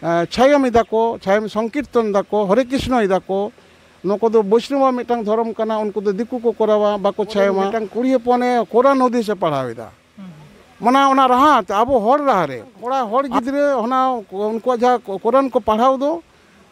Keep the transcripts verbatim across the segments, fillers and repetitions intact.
ᱮ, ᱪᱷᱟᱭᱚᱢ ᱮᱫᱟ ᱠᱚ, ᱪᱷᱟᱭᱚᱢ ᱥᱚᱝᱠᱤᱨᱛᱚᱱ ᱮᱫᱟ ᱠᱚ, ᱦᱚᱨᱮ ᱠᱨᱤᱥᱱᱚ ᱮᱫᱟ ᱠᱚ᱾ ᱱᱚᱣᱟ ᱠᱚᱫᱚ ᱵᱳᱭᱥᱱᱚᱵᱟ ᱢᱤᱫᱴᱟᱝ ᱫᱷᱚᱨᱚᱢ ᱠᱟᱱᱟ, ᱩᱱᱠᱩ ᱫᱚ ᱫᱤᱠᱩ ᱠᱚ ᱠᱚᱨᱟᱣᱟ, ᱵᱟᱠᱚ ᱪᱷᱟᱭᱚᱢᱟ᱾ ᱢᱤᱫᱴᱟᱝ ᱠᱩᱲᱤ ᱦᱚᱯᱚᱱᱮ ᱠᱳᱨᱟᱱ ᱦᱩᱫᱤᱥᱮ ᱯᱟᱲᱦᱟᱣ ᱮᱫᱟ᱾ ᱢᱟᱱᱮ ᱚᱱᱟ ᱨᱟᱦᱟ ᱛᱮ, ᱟᱵᱚ ᱦᱚᱲ ᱨᱟᱦᱟ ᱨᱮ, ᱠᱚᱲᱟ ᱦᱚᱲ ᱜᱤᱫᱽᱨᱟᱹ ᱚᱱᱟ ᱩᱱᱠᱩᱣᱟᱜ ᱡᱟᱦᱟᱸ ᱠᱳᱨᱟᱱ ᱠᱚ ᱯᱟᱲᱦᱟᱣ ᱫᱚ,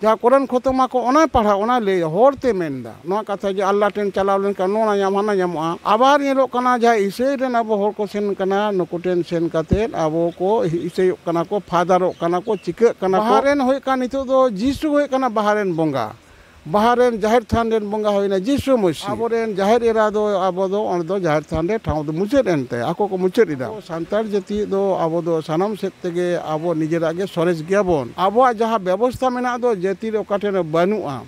ᱡᱟᱦᱟᱸ ᱠᱳᱨᱟᱱ ᱠᱷᱚᱛᱚᱢᱟ ᱠᱚ, ᱚᱱᱟᱭ ᱯᱟᱲᱦᱟᱣ, ᱚᱱᱟᱭ ᱞᱟᱹᱭ ᱦᱚᱲ ᱛᱮ ᱢᱮᱱᱫᱟ ᱱᱚᱣᱟ ᱠᱟᱛᱷᱟ ᱡᱮ ᱟᱞᱞᱟ ᱴᱷᱮᱱ ᱪᱟᱞᱟᱣ ᱞᱮᱱᱠᱷᱟᱱ ᱱᱚᱣᱟ ᱧᱟᱢ, ᱦᱟᱱᱟ ᱧᱟᱢᱚᱜᱼᱟ᱾ ᱟᱵᱟᱨ ᱧᱮᱞᱚᱜ ᱠᱟᱱᱟ ᱡᱟᱦᱟᱸ ᱤᱥᱟᱹᱭ ᱨᱮᱱ ᱟᱵᱚ ᱦᱚᱲ ᱠᱚ ᱥᱮᱱ ᱠᱟᱱᱟ, ᱱᱩᱠᱩ ᱴᱷᱮᱱ ᱥᱮᱱ ᱠᱟᱛᱮᱫ ᱟᱵᱚ ᱠᱚ ᱤᱥᱟᱹᱭᱚᱜ ᱠᱟᱱᱟ ᱠᱚ, ᱯᱷᱟᱫᱟᱨᱚᱜ ᱠᱟᱱᱟ ᱠᱚ, ᱪᱤᱠᱟᱹᱜ ᱠᱟᱱᱟ ᱠᱚ᱾ ᱵᱟᱦᱟ ᱨᱮᱱ ᱦᱩᱭᱩᱜ ᱠᱟᱱ, ᱱᱤᱛᱚᱜ ᱫᱚ ᱡᱤᱥᱩ ᱦᱩᱭᱩᱜ ᱠᱟᱱᱟ ᱵᱟᱦᱟ ᱨᱮᱱ ᱵᱚᱸᱜᱟ᱾ ᱵᱟᱦᱟ ᱨᱮᱱ ᱡᱟᱦᱮᱨ ᱛᱷᱟᱱ ᱨᱮᱱ ᱵᱚᱸᱜᱟ ᱦᱩᱭᱱᱟ ᱡᱤᱥᱩ ᱢᱚᱥᱤ᱾ ᱟᱵᱚᱨᱮᱱ ᱡᱟᱦᱮᱨ ᱮᱨᱟ ᱫᱚ ᱟᱵᱚ ᱫᱚ ᱚᱸᱰᱮ ᱫᱚ ᱡᱟᱦᱮᱨ ᱛᱷᱟᱱ ᱨᱮ ᱴᱷᱟᱶ ᱫᱚ ᱢᱩᱪᱟᱹᱫ ᱮᱱ ᱛᱟᱭᱟ, ᱟᱠᱚ ᱠᱚ ᱢᱩᱪᱟᱹᱫ ᱮᱫᱟ᱾ ᱟᱵᱚ ᱥᱟᱱᱛᱟᱲ ᱡᱟᱹᱛᱤ ᱫᱚ ᱟᱵᱚ ᱫᱚ ᱥᱟᱱᱟᱢ ᱥᱮᱫ ᱛᱮᱜᱮ ᱟᱵᱚ ᱱᱤᱡᱮᱨᱟᱜ ᱜᱮ ᱥᱚᱨᱮᱥ ᱜᱮᱭᱟᱵᱚᱱ᱾ ᱟᱵᱚᱣᱟᱜ ᱡᱟᱦᱟᱸ ᱵᱮᱵᱚᱥᱛᱷᱟ ᱢᱮᱱᱟᱜ ᱫᱚ ᱡᱟᱹᱛᱤ ᱨᱮ ᱚᱠᱟ ᱴᱷᱮᱱ ᱦᱚᱸ ᱵᱟᱹᱱᱩᱜᱼᱟ᱾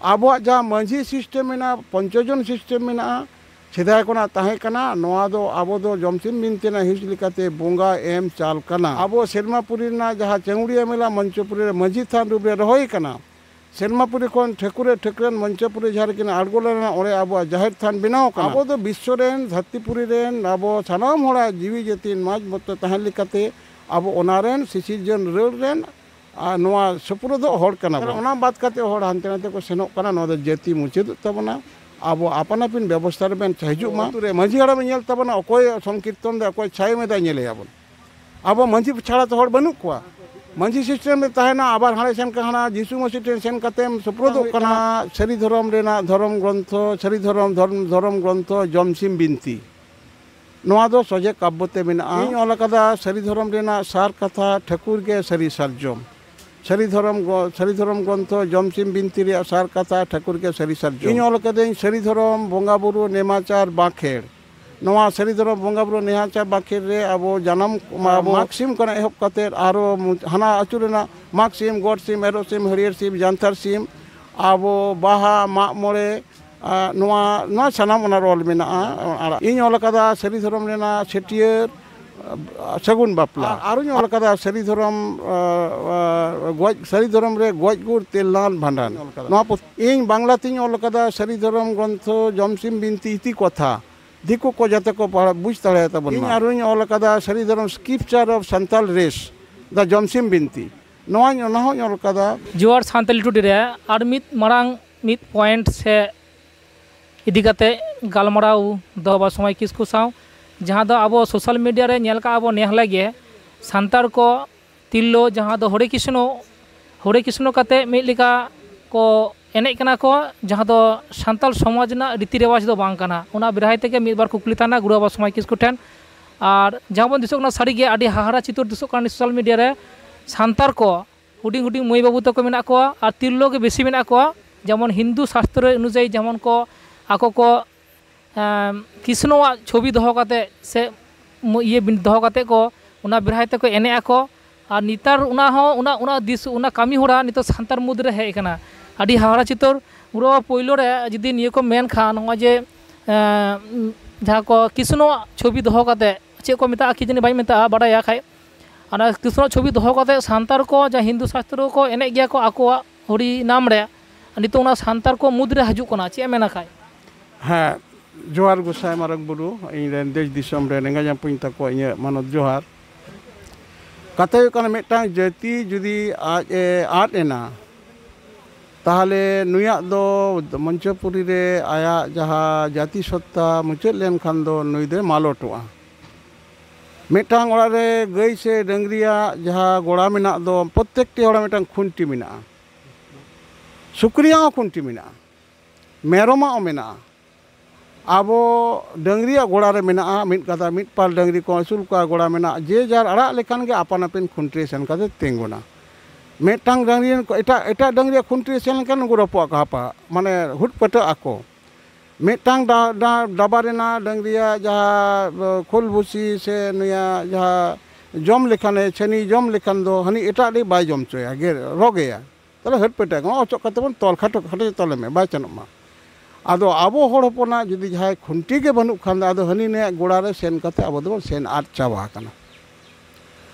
ᱟᱵᱚᱣᱟᱜ ᱡᱟᱦᱟᱸ ᱢᱟᱹᱡᱷᱤ ᱥᱤᱥᱴᱮᱢ ᱢᱮᱱᱟᱜᱼᱟ, ᱯᱚᱧᱪᱚᱡᱚᱱ ᱥᱤᱥᱴᱮᱢ ᱢᱮᱱᱟᱜᱼᱟ, ᱥᱮᱫᱟᱭ ᱠᱷᱚᱱᱟᱜ ᱛᱟᱦᱮᱸ ᱠᱟᱱᱟ᱾ ᱱᱚᱣᱟ ᱫᱚ ᱟᱵᱚ ᱫᱚ ᱡᱚᱢᱥᱤᱢ ᱵᱤᱱᱛᱤ ᱨᱮᱱᱟᱜ ᱦᱤᱸᱥ ᱞᱮᱠᱟᱛᱮ ᱵᱚᱸᱜᱟ ᱮᱢ ᱪᱟᱞ ᱠᱟᱱᱟ᱾ ᱟᱵᱚ ᱥᱮᱨᱢᱟᱯᱩᱨᱤ ᱨᱮᱱᱟᱜ ᱡᱟᱦᱟᱸ ᱪᱟᱹᱣᱲᱤᱭᱟᱹ ᱢᱮᱞᱟ ᱢᱚᱧᱪᱚᱯᱩᱨᱤ ᱨᱮ ᱢᱟᱹᱡᱷᱤ ᱛᱷᱟᱱ ᱨᱩᱯ ᱨᱮ ᱨᱚᱦᱚᱭ ᱠᱟᱱᱟ, ᱥᱮᱨᱢᱟᱯᱩᱨᱤ ᱠᱷᱚᱱ ᱴᱷᱟᱹᱠᱩᱨᱮ ᱴᱷᱟᱹᱠᱨᱟᱱ ᱢᱚᱧᱪᱚᱯᱩᱨᱤ ᱡᱟᱦᱟᱸ ᱨᱮᱠᱤᱱ ᱟᱬᱜᱚ ᱞᱮᱱᱟ, ᱚᱸᱰᱮ ᱟᱵᱚᱣᱟᱜ ᱡᱟᱦᱮᱨ ᱛᱷᱟᱱ ᱵᱮᱱᱟᱣ ᱠᱟᱱᱟ᱾ ᱟᱵᱚ ᱫᱚ ᱵᱤᱥᱥᱚ ᱨᱮᱱ, ᱫᱷᱟᱹᱨᱛᱤᱯᱩᱨᱤ ᱨᱮᱱ ᱟᱵᱚ ᱥᱟᱱᱟᱢ ᱦᱚᱲᱟᱜ ᱡᱤᱣᱤ ᱡᱟᱹᱛᱤ ᱢᱟᱡᱽ ᱢᱚᱛᱚ ᱛᱟᱦᱮᱸ ᱞᱮᱠᱟᱛᱮ ᱟᱵᱚ ᱚᱱᱟ ᱨᱮᱱ ᱥᱤᱥᱤᱨᱡᱚᱱ ᱨᱟᱹᱲ ᱨᱮᱱ ᱟᱨ ᱱᱚᱣᱟ ᱥᱩᱯᱩᱨᱩᱫᱚᱜ ᱦᱚᱲ ᱠᱟᱱᱟ ᱵᱚᱱ᱾ ᱚᱱᱟ ᱵᱟᱫ ᱠᱟᱛᱮ ᱦᱚᱲ ᱦᱟᱱᱛᱮ ᱱᱟᱛᱮ ᱠᱚ ᱥᱮᱱᱚᱜ ᱠᱟᱱᱟ, ᱱᱚᱣᱟ ᱫᱚ ᱡᱟᱹᱛᱤ ᱢᱩᱪᱟᱹᱫᱚᱜ ᱛᱟᱵᱚᱱᱟ᱾ ᱟᱵᱚ ᱟᱯᱟᱱ ᱟᱹᱯᱤᱱ ᱵᱮᱵᱚᱥᱛᱷᱟ ᱨᱮᱵᱚᱱ ᱦᱤᱡᱩᱜ ᱢᱟ᱾ ᱟᱹᱛᱩ ᱨᱮ ᱢᱟᱹᱡᱷᱤ ᱦᱟᱲᱟᱢᱮ ᱧᱮᱞ ᱛᱟᱵᱚᱱᱟ, ᱚᱠᱚᱭ ᱥᱚᱝᱠᱤᱨᱛᱚᱱ ᱫᱟ, ᱚᱠᱚᱭ ᱪᱷᱟᱭᱚᱢ ᱮᱫᱟ, ᱧᱮᱞᱮᱭᱟᱵᱚᱱ᱾ ᱟᱵᱚ ᱢᱟᱹᱡᱷᱤ ᱪᱷᱟᱲᱟ ᱛᱚ ᱦᱚᱲ ᱵᱟᱹᱱᱩᱜ ᱠᱚᱣᱟ᱾ ᱢᱟᱹᱡᱷᱤ ᱥᱤᱥᱴᱮᱢ ᱨᱮ ᱛᱟᱦᱮᱱᱟ, ᱟᱵᱟᱨ ᱦᱟᱸᱰᱮ ᱥᱮᱱ ᱠᱟᱱᱟ, ᱡᱤᱥᱩ ᱢᱟᱹᱥᱤ ᱴᱷᱮᱱ ᱥᱮᱱ ᱠᱟᱛᱮᱢ ᱥᱩᱯᱨᱩᱫᱚᱜ ᱠᱟᱱᱟ᱾ ᱥᱟᱹᱨᱤ ᱫᱷᱚᱨᱚᱢ ᱨᱮᱱᱟᱜ ᱫᱷᱚᱨᱚᱢ ᱜᱨᱚᱱᱛᱷᱚ, ᱥᱟᱹᱨᱤ ᱫᱷᱚᱨᱚᱢ, ᱫᱷᱚᱨᱚᱢ, ᱫᱷᱚᱨᱚᱢ ᱜᱨᱚᱱᱛᱷᱚ ᱡᱚᱢᱥᱤᱢ ᱵᱤᱱᱛᱤ᱾ ᱱᱚᱣᱟ ᱫᱚ ᱥᱚᱡᱷᱮ ᱠᱟᱵᱽᱵᱚ ᱛᱮ ᱢᱮᱱᱟᱜᱼᱟ᱾ ᱤᱧ ᱚᱞ ᱟᱠᱟᱫᱟ ᱥᱟᱹᱨᱤ ᱫᱷᱚᱨᱚᱢ ᱨᱮᱱᱟᱜ ᱥᱟᱨ ᱠᱟᱛᱷᱟ, ᱴᱷᱟᱹᱠᱩᱨ ᱜᱮ ᱥᱟᱹᱨᱤ ᱥᱟᱨᱡᱚᱢ᱾ ᱥᱟᱹᱨᱤ ᱫᱷᱚᱨᱚᱢ ᱜᱚ-, ᱥᱟᱹᱨᱤ ᱫᱷᱚᱨᱚᱢ ᱜᱨᱚᱱᱛᱷᱚ ᱡᱚᱢᱥᱤᱢ ᱵᱤᱱᱛᱤ ᱨᱮᱭᱟᱜ ᱥᱟᱨ ᱠᱟᱛᱷᱟ, ᱴᱷᱟᱹᱠᱩᱨ ᱜᱮ ᱥᱟᱹᱨᱤ ᱥᱟᱨᱡᱚᱢ᱾ ᱤᱧ ᱚᱞ ᱟᱠᱟᱫᱟᱹᱧ ᱥᱟᱹᱨᱤ ᱫᱷᱚᱨᱚᱢ ᱵᱚᱸᱜᱟ ᱵᱩᱨᱩ ᱱᱮᱢᱟᱪᱟᱨ ᱵᱟᱸᱠᱷᱮᱲ᱾ ᱱᱚᱣᱟ ᱥᱟᱹᱨᱤ ᱫᱷᱚᱨᱚᱢ ᱵᱚᱸᱜᱟ ᱵᱩᱨᱩ ᱱᱮᱦᱟᱪᱟᱨ ᱵᱟᱸᱠᱷᱮᱲ ᱨᱮ ᱟᱵᱚ ᱡᱟᱱᱟᱢ, ᱟᱵᱚ ᱢᱟᱜᱽ ᱥᱤᱢ ᱠᱷᱚᱱᱟᱜ ᱮᱦᱚᱵ ᱠᱟᱛᱮᱫ ᱟᱨᱚ ᱢᱩ-, ᱦᱟᱱᱟ ᱟᱹᱪᱩᱨ ᱨᱮᱱᱟᱜ ᱢᱟᱜᱽ ᱥᱤᱢ, ᱜᱚᱰ ᱥᱤᱢ, ᱮᱨᱚᱜ ᱥᱤᱢ, ᱦᱟᱹᱨᱭᱟᱹᱲ ᱥᱤᱢ, ᱡᱟᱱᱛᱷᱟᱲ ᱥᱤᱢ, ᱟᱵᱚ ᱵᱟᱦᱟ, ᱢᱟᱜ ᱢᱚᱬᱮ, ᱟᱨ ᱱᱚᱣᱟ, ᱱᱚᱣᱟ ᱥᱟᱱᱟᱢ ᱚᱱᱟ ᱨᱚᱞ ᱢᱮᱱᱟᱜᱼᱟ᱾ ᱟᱨ ᱤᱧ ᱚᱞ ᱟᱠᱟᱫᱟ ᱥᱟᱹᱨᱤ ᱫᱷᱚᱨᱚᱢ ᱨᱮᱱᱟᱜ ᱪᱷᱟᱹᱴᱭᱟᱹᱨ, ᱥᱟᱹᱜᱩᱱ ᱵᱟᱯᱞᱟ᱾ ᱟᱨ, ᱟᱨᱚᱧ ᱚᱞ ᱟᱠᱟᱫᱟ ᱥᱟᱹᱨᱤ ᱫᱷᱚᱨᱚᱢ, ᱟᱨ, ᱟᱨ, ᱜᱚᱡ, ᱥᱟᱹᱨᱤ ᱫᱷᱚᱨᱚᱢ ᱨᱮ ᱜᱚᱡ ᱜᱩᱨ ᱛᱮᱞ ᱱᱟᱦᱟᱱ ᱵᱷᱟᱸᱰᱟᱱ᱾ ᱱᱚᱣᱟ ᱯᱩᱛᱷᱤ ᱤᱧ ᱵᱟᱝᱞᱟ ᱛᱤᱧ ᱚᱞ ᱟᱠᱟᱫᱟ ᱥᱟᱹᱨᱤ ᱫᱷᱚᱨᱚᱢ ᱜᱨᱚᱱᱛᱷᱚ ᱡᱚᱢᱥᱤᱢ ᱵᱤᱱᱛᱤ ᱤᱛᱤ ᱠᱚᱛᱷᱟ, ᱫᱤᱠᱩ ᱠᱚ ᱡᱟᱛᱮ ᱠᱚ ᱯᱟᱲᱦᱟᱣ, ᱵᱩᱡᱽ ᱫᱟᱲᱮᱭᱟᱛᱟ ᱵᱚᱱ ᱢᱟ᱾ ᱤᱧ ᱟᱨᱚᱧ ᱚᱞ ᱟᱠᱟᱫᱟ ᱥᱟᱹᱨᱤ ᱫᱷᱚᱨᱚᱢ Scripture of Santal Race, the ᱡᱚᱢᱥᱤᱢ ᱵᱤᱱᱛᱤ᱾ ᱱᱚᱣᱟᱧ, ᱚᱱᱟ ᱦᱚᱸᱧ ᱚᱞ ᱠᱟᱫᱟ᱾ ᱡᱳᱦᱟᱨ ᱥᱟᱱᱛᱟᱞᱤ ᱴᱩᱰᱮ ᱨᱮ ᱟᱨ ᱢᱤᱫ ᱢᱟᱨᱟᱝ ᱢᱤᱫ ᱯᱚᱭᱮᱱᱴ ᱥᱮ ᱤᱫᱤ ᱠᱟᱛᱮ ᱜᱟᱞᱢᱟᱨᱟᱣ ᱫᱚ ᱵᱟᱵᱟ ᱥᱚᱢᱟᱭ ᱠᱤᱥᱠᱩ ᱥᱟᱶ, ᱡᱟᱦᱟᱸ ᱫᱚ ᱟᱵᱚ ᱥᱳᱥᱟᱞ ᱢᱤᱰᱤᱭᱟ ᱨᱮ ᱧᱮᱞ ᱠᱟᱜᱼᱟ ᱵᱚ ᱱᱮ ᱦᱚᱞᱟ ᱜᱮ, ᱥᱟᱱᱛᱟᱲ ᱠᱚ ᱛᱤᱨᱞᱟᱹ ᱡᱟᱦᱟᱸ ᱫᱚ ᱦᱚᱨᱮ ᱠᱨᱤᱥᱱᱚ, ᱦᱚᱨᱮ ᱠᱨᱤᱥᱱᱚ ᱠᱟᱛᱮ ᱢᱤᱫ ᱞᱮᱠᱟ ᱠᱚ ᱮᱱᱮᱡ ᱠᱟᱱᱟ ᱠᱚ, ᱡᱟᱦᱟᱸ ᱫᱚ ᱥᱟᱱᱛᱟᱲ ᱥᱚᱢᱟᱡᱽ ᱨᱮᱱᱟᱜ ᱨᱤᱛᱤ ᱨᱮᱣᱟᱡᱽ ᱫᱚ ᱵᱟᱝ ᱠᱟᱱᱟ᱾ ᱚᱱᱟ ᱵᱮᱲᱦᱟᱭ ᱛᱮᱜᱮ ᱢᱤᱫ ᱵᱟᱨ ᱠᱩᱠᱞᱤ ᱛᱟᱦᱮᱱᱟ ᱜᱩᱨᱩ ᱵᱟᱵᱟ ᱥᱚᱢᱟᱭ ᱠᱤᱥᱠᱩ ᱴᱷᱮᱱ᱾ ᱟᱨ ᱡᱟᱦᱟᱸ ᱵᱚᱱ ᱫᱤᱥᱟᱹᱜ ᱠᱟᱱᱟ, ᱥᱟᱹᱨᱤᱜᱮ ᱟᱹᱰᱤ ᱦᱟᱦᱟᱲᱟ ᱪᱤᱛᱟᱹᱨ ᱫᱤᱥᱟᱹᱜ ᱠᱟᱱᱟ ᱥᱳᱥᱟᱞ ᱢᱤᱰᱤᱭᱟ ᱨᱮ, ᱥᱟᱱᱛᱟᱲ ᱠᱚ ᱦᱩᱰᱤᱧ ᱦᱩᱰᱤᱧ ᱢᱟᱹᱭ ᱵᱟᱹᱵᱩ ᱛᱟᱠᱚ ᱢᱮᱱᱟᱜ ᱠᱚᱣᱟ ᱟᱨ ᱛᱤᱨᱞᱟᱹ ᱜᱮ ᱵᱮᱥᱤ ᱢᱮᱱᱟᱜ ᱠᱚᱣᱟ᱾ ᱡᱮᱢᱚᱱ ᱦᱤᱱᱫᱩ ᱥᱟᱥᱛᱨᱚ ᱚᱱᱩᱡᱟᱭᱤ ᱡᱮᱢᱚᱱ ᱠᱚ ᱟᱠᱚ ᱠᱚ, ᱮᱢ, ᱠᱨᱤᱥᱱᱚᱣᱟᱜ ᱪᱷᱚᱵᱤ ᱫᱚᱦᱚ ᱠᱟᱛᱮ ᱥᱮ ᱢᱩ-, ᱤᱭᱟᱹ ᱵᱤᱱ ᱫᱚᱦᱚ ᱠᱟᱛᱮ ᱠᱚ ᱚᱱᱟ ᱵᱮᱲᱦᱟᱭ ᱛᱮᱠᱚ ᱮᱱᱮᱡ ᱟᱠᱚ᱾ ᱟᱨ ᱱᱮᱛᱟᱨ ᱚᱱᱟ ᱦᱚᱸ, ᱚᱱᱟ, ᱚᱱᱟ ᱫᱤᱥ-, ᱚᱱᱟ ᱠᱟᱹᱢᱤ ᱦᱚᱨᱟ ᱱᱤᱛᱚᱜ ᱥᱟᱱᱛᱟᱲ ᱢᱩᱫᱽ ᱨᱮ ᱦᱮᱡ ᱟᱠᱟᱱᱟ᱾ ᱟᱹᱰᱤ ᱦᱟᱦᱟᱲᱟ ᱪᱤᱛᱟᱹᱨ᱾ ᱜᱩᱨᱩ ᱵᱟᱵᱟ ᱯᱳᱭᱞᱳ ᱨᱮ ᱡᱩᱫᱤ ᱱᱤᱭᱟᱹ ᱠᱚ ᱢᱮᱱ ᱠᱷᱟᱱ, ᱱᱚᱜᱼᱚᱭ ᱡᱮ, ᱮᱢ, ᱡᱟᱦᱟᱸ ᱠᱚ ᱠᱨᱤᱥᱱᱚᱣᱟᱜ ᱪᱷᱚᱵᱤ ᱫᱚᱦᱚ ᱠᱟᱛᱮ, ᱪᱮᱫ ᱠᱚ ᱢᱮᱛᱟᱜᱼᱟ ᱠᱤ ᱡᱟᱹᱱᱤ ᱵᱟᱹᱧ ᱢᱮᱛᱟᱜᱼᱟ, ᱵᱟᱰᱟᱭᱟ ᱠᱷᱟᱡ, ᱚᱱᱟ ᱠᱨᱤᱥᱱᱚ ᱪᱷᱚᱵᱤ ᱫᱚᱦᱚ ᱠᱟᱛᱮ ᱥᱟᱱᱛᱟᱲ ᱠᱚ ᱡᱟᱦᱟᱸ ᱦᱤᱱᱫᱩ ᱥᱟᱥᱛᱨᱚ ᱠᱚ ᱮᱱᱮᱡ ᱜᱮᱭᱟ ᱠᱚ ᱟᱠᱚᱣᱟᱜ ᱦᱚᱨᱤ ᱱᱟᱢ ᱨᱮ, ᱱᱤᱛᱚᱜ ᱚᱱᱟ ᱥᱟᱱᱛᱟᱲ ᱠᱚ ᱢᱩᱫᱽ ᱨᱮ ᱦᱤᱡᱩᱜ ᱠᱟᱱᱟ, ᱪᱮᱫ ᱮᱢ ᱢᱮᱱᱟ ᱠᱷᱟᱡ? ᱦᱮᱸ, ᱡᱚᱦᱟᱨ ᱜᱚᱸᱥᱟᱭ ᱢᱟᱨᱟᱝ ᱵᱩᱨᱩ, ᱤᱧ ᱨᱮᱱ ᱫᱮᱥ ᱫᱤᱥᱚᱢ ᱨᱮᱱ ᱮᱸᱜᱟ ᱡᱟᱹᱯᱩᱧ ᱛᱟᱠᱚ ᱤᱧᱟᱹᱜ ᱢᱟᱱᱚᱛ ᱡᱚᱦᱟᱨ᱾ ᱠᱟᱛᱷᱟ ᱦᱩᱭᱩᱜ ᱠᱟᱱᱟ, ᱢᱤᱫᱴᱟᱝ ᱡᱟᱹᱛᱤ ᱡᱩᱫᱤ ᱟᱡ ᱮ ᱟᱫ ᱮᱱᱟ, ᱛᱟᱦᱚᱞᱮ ᱱᱩᱭᱟᱜ ᱫᱚ ᱢᱚᱧᱪᱚᱯᱩᱨᱤ ᱨᱮ ᱟᱭᱟᱜ ᱡᱟᱦᱟᱸ ᱡᱟᱹᱛᱤ ᱥᱚᱛᱛᱟ ᱢᱩᱪᱟᱹᱫ ᱞᱮᱱᱠᱷᱟᱱ ᱫᱚ ᱱᱩᱭ ᱫᱚᱭ ᱢᱟᱞᱚᱴᱚᱜᱼᱟ᱾ ᱢᱤᱫᱴᱟᱝ ᱚᱲᱟᱜ ᱨᱮ ᱜᱟᱹᱭ ᱥᱮ ᱰᱟᱹᱝᱨᱤᱭᱟᱜ ᱡᱟᱦᱟᱸ ᱜᱚᱲᱟ ᱢᱮᱱᱟᱜ ᱫᱚ, ᱯᱨᱚᱛᱛᱮᱠᱴᱤ ᱦᱚᱲᱟᱜ ᱢᱤᱫᱴᱟᱝ ᱠᱷᱩᱱᱴᱤ ᱢᱮᱱᱟᱜᱼᱟ᱾ ᱥᱩᱠᱨᱤᱭᱟᱜ ᱦᱚᱸ ᱠᱷᱩᱱᱴᱤ ᱢᱮᱱᱟᱜᱼᱟ, ᱢᱮᱨᱚᱢᱟᱜ ᱦᱚᱸ ᱢᱮᱱᱟᱜᱼᱟ᱾ ᱟᱵᱚ ᱰᱟᱹᱝᱨᱤᱭᱟᱜ ᱜᱚᱲᱟ ᱨᱮ ᱢᱮᱱᱟᱜᱼᱟ ᱢᱤᱫ ᱜᱟᱫᱟ, ᱢᱤᱫ ᱯᱟᱞ ᱰᱟᱹᱝᱨᱤ ᱠᱚ ᱟᱹᱥᱩᱞ ᱠᱚᱣᱟ, ᱜᱚᱲᱟ ᱢᱮᱱᱟᱜᱼᱟ᱾ ᱡᱮ ᱡᱟᱨ ᱟᱲᱟᱜ ᱞᱮᱠᱷᱟᱱ ᱜᱮ ᱟᱯᱟᱱ ᱟᱹᱯᱤᱱ ᱠᱷᱩᱱᱴᱤ ᱨᱮ ᱥᱮᱱ ᱠᱟᱛᱮ ᱛᱤᱸᱜᱩᱱᱟ᱾ ᱢᱤᱫᱴᱟᱝ ᱰᱟᱹᱝᱨᱤ ᱮᱴᱟᱜ, ᱮᱴᱟᱜ ᱰᱟᱹᱝᱨᱤᱭᱟᱜ ᱠᱷᱩᱱᱴᱤ ᱨᱮ ᱥᱮᱱ ᱞᱮᱱᱠᱷᱟᱱ ᱩᱱᱠᱩ ᱨᱚᱯᱚᱜ ᱟᱠᱚ, ᱦᱟᱯᱟ, ᱢᱟᱱᱮ ᱦᱩᱴᱯᱟᱹᱴᱟᱹᱜ ᱟᱠᱚ᱾ ᱢᱤᱫᱴᱟᱝ ᱰᱟ-, ᱰᱟ-, ᱰᱟᱵᱟ ᱨᱮᱱᱟᱜ ᱰᱟᱹᱝᱨᱤᱭᱟᱜ ᱡᱟᱦᱟᱸ, ᱮ, ᱠᱷᱳᱞ ᱵᱷᱩᱥᱤ ᱥᱮ ᱱᱩᱭᱟᱜ ᱡᱟᱦᱟᱸ ᱡᱚᱢ ᱞᱮᱠᱷᱟᱱᱮ, ᱪᱷᱟᱹᱱᱤ ᱡᱚᱢ ᱞᱮᱠᱷᱟᱱ ᱫᱚ ᱦᱟᱹᱱᱤ ᱮᱴᱟᱜ ᱨᱮ ᱵᱟᱭ ᱡᱚᱢ ᱦᱚᱪᱚᱭᱟ, ᱜᱮᱨ, ᱨᱚᱜᱮᱭᱟ᱾ ᱛᱟᱦᱚᱞᱮ ᱦᱟᱹᱴ ᱯᱮᱴᱮ ᱚᱪᱚᱜ ᱠᱟᱛᱮ ᱵᱚᱱ ᱛᱚᱞ, ᱠᱷᱟᱴᱚ ᱠᱷᱟᱴᱚ ᱛᱚᱞᱮ ᱢᱮ, ᱵᱟᱭ ᱪᱟᱱᱚᱜ ᱢᱟ᱾ ᱟᱫᱚ ᱟᱵᱚ ᱦᱚᱲ ᱦᱚᱯᱚᱱᱟᱜ ᱡᱩᱫᱤ ᱡᱟᱦᱟᱸᱭ ᱠᱷᱩᱱᱴᱤ ᱜᱮ ᱵᱟᱹᱱᱩᱜ ᱠᱷᱟᱱ ᱫᱚ, ᱟᱫᱚ ᱦᱟᱹᱱᱤ ᱱᱟᱹᱭᱟᱜ ᱜᱚᱲᱟ ᱨᱮ ᱥᱮᱱ ᱠᱟᱛᱮ ᱟᱵᱚ ᱫᱚᱵᱚᱱ ᱥᱮᱱ ᱟᱫ ᱪᱟᱵᱟ ᱟᱠᱟᱱᱟ᱾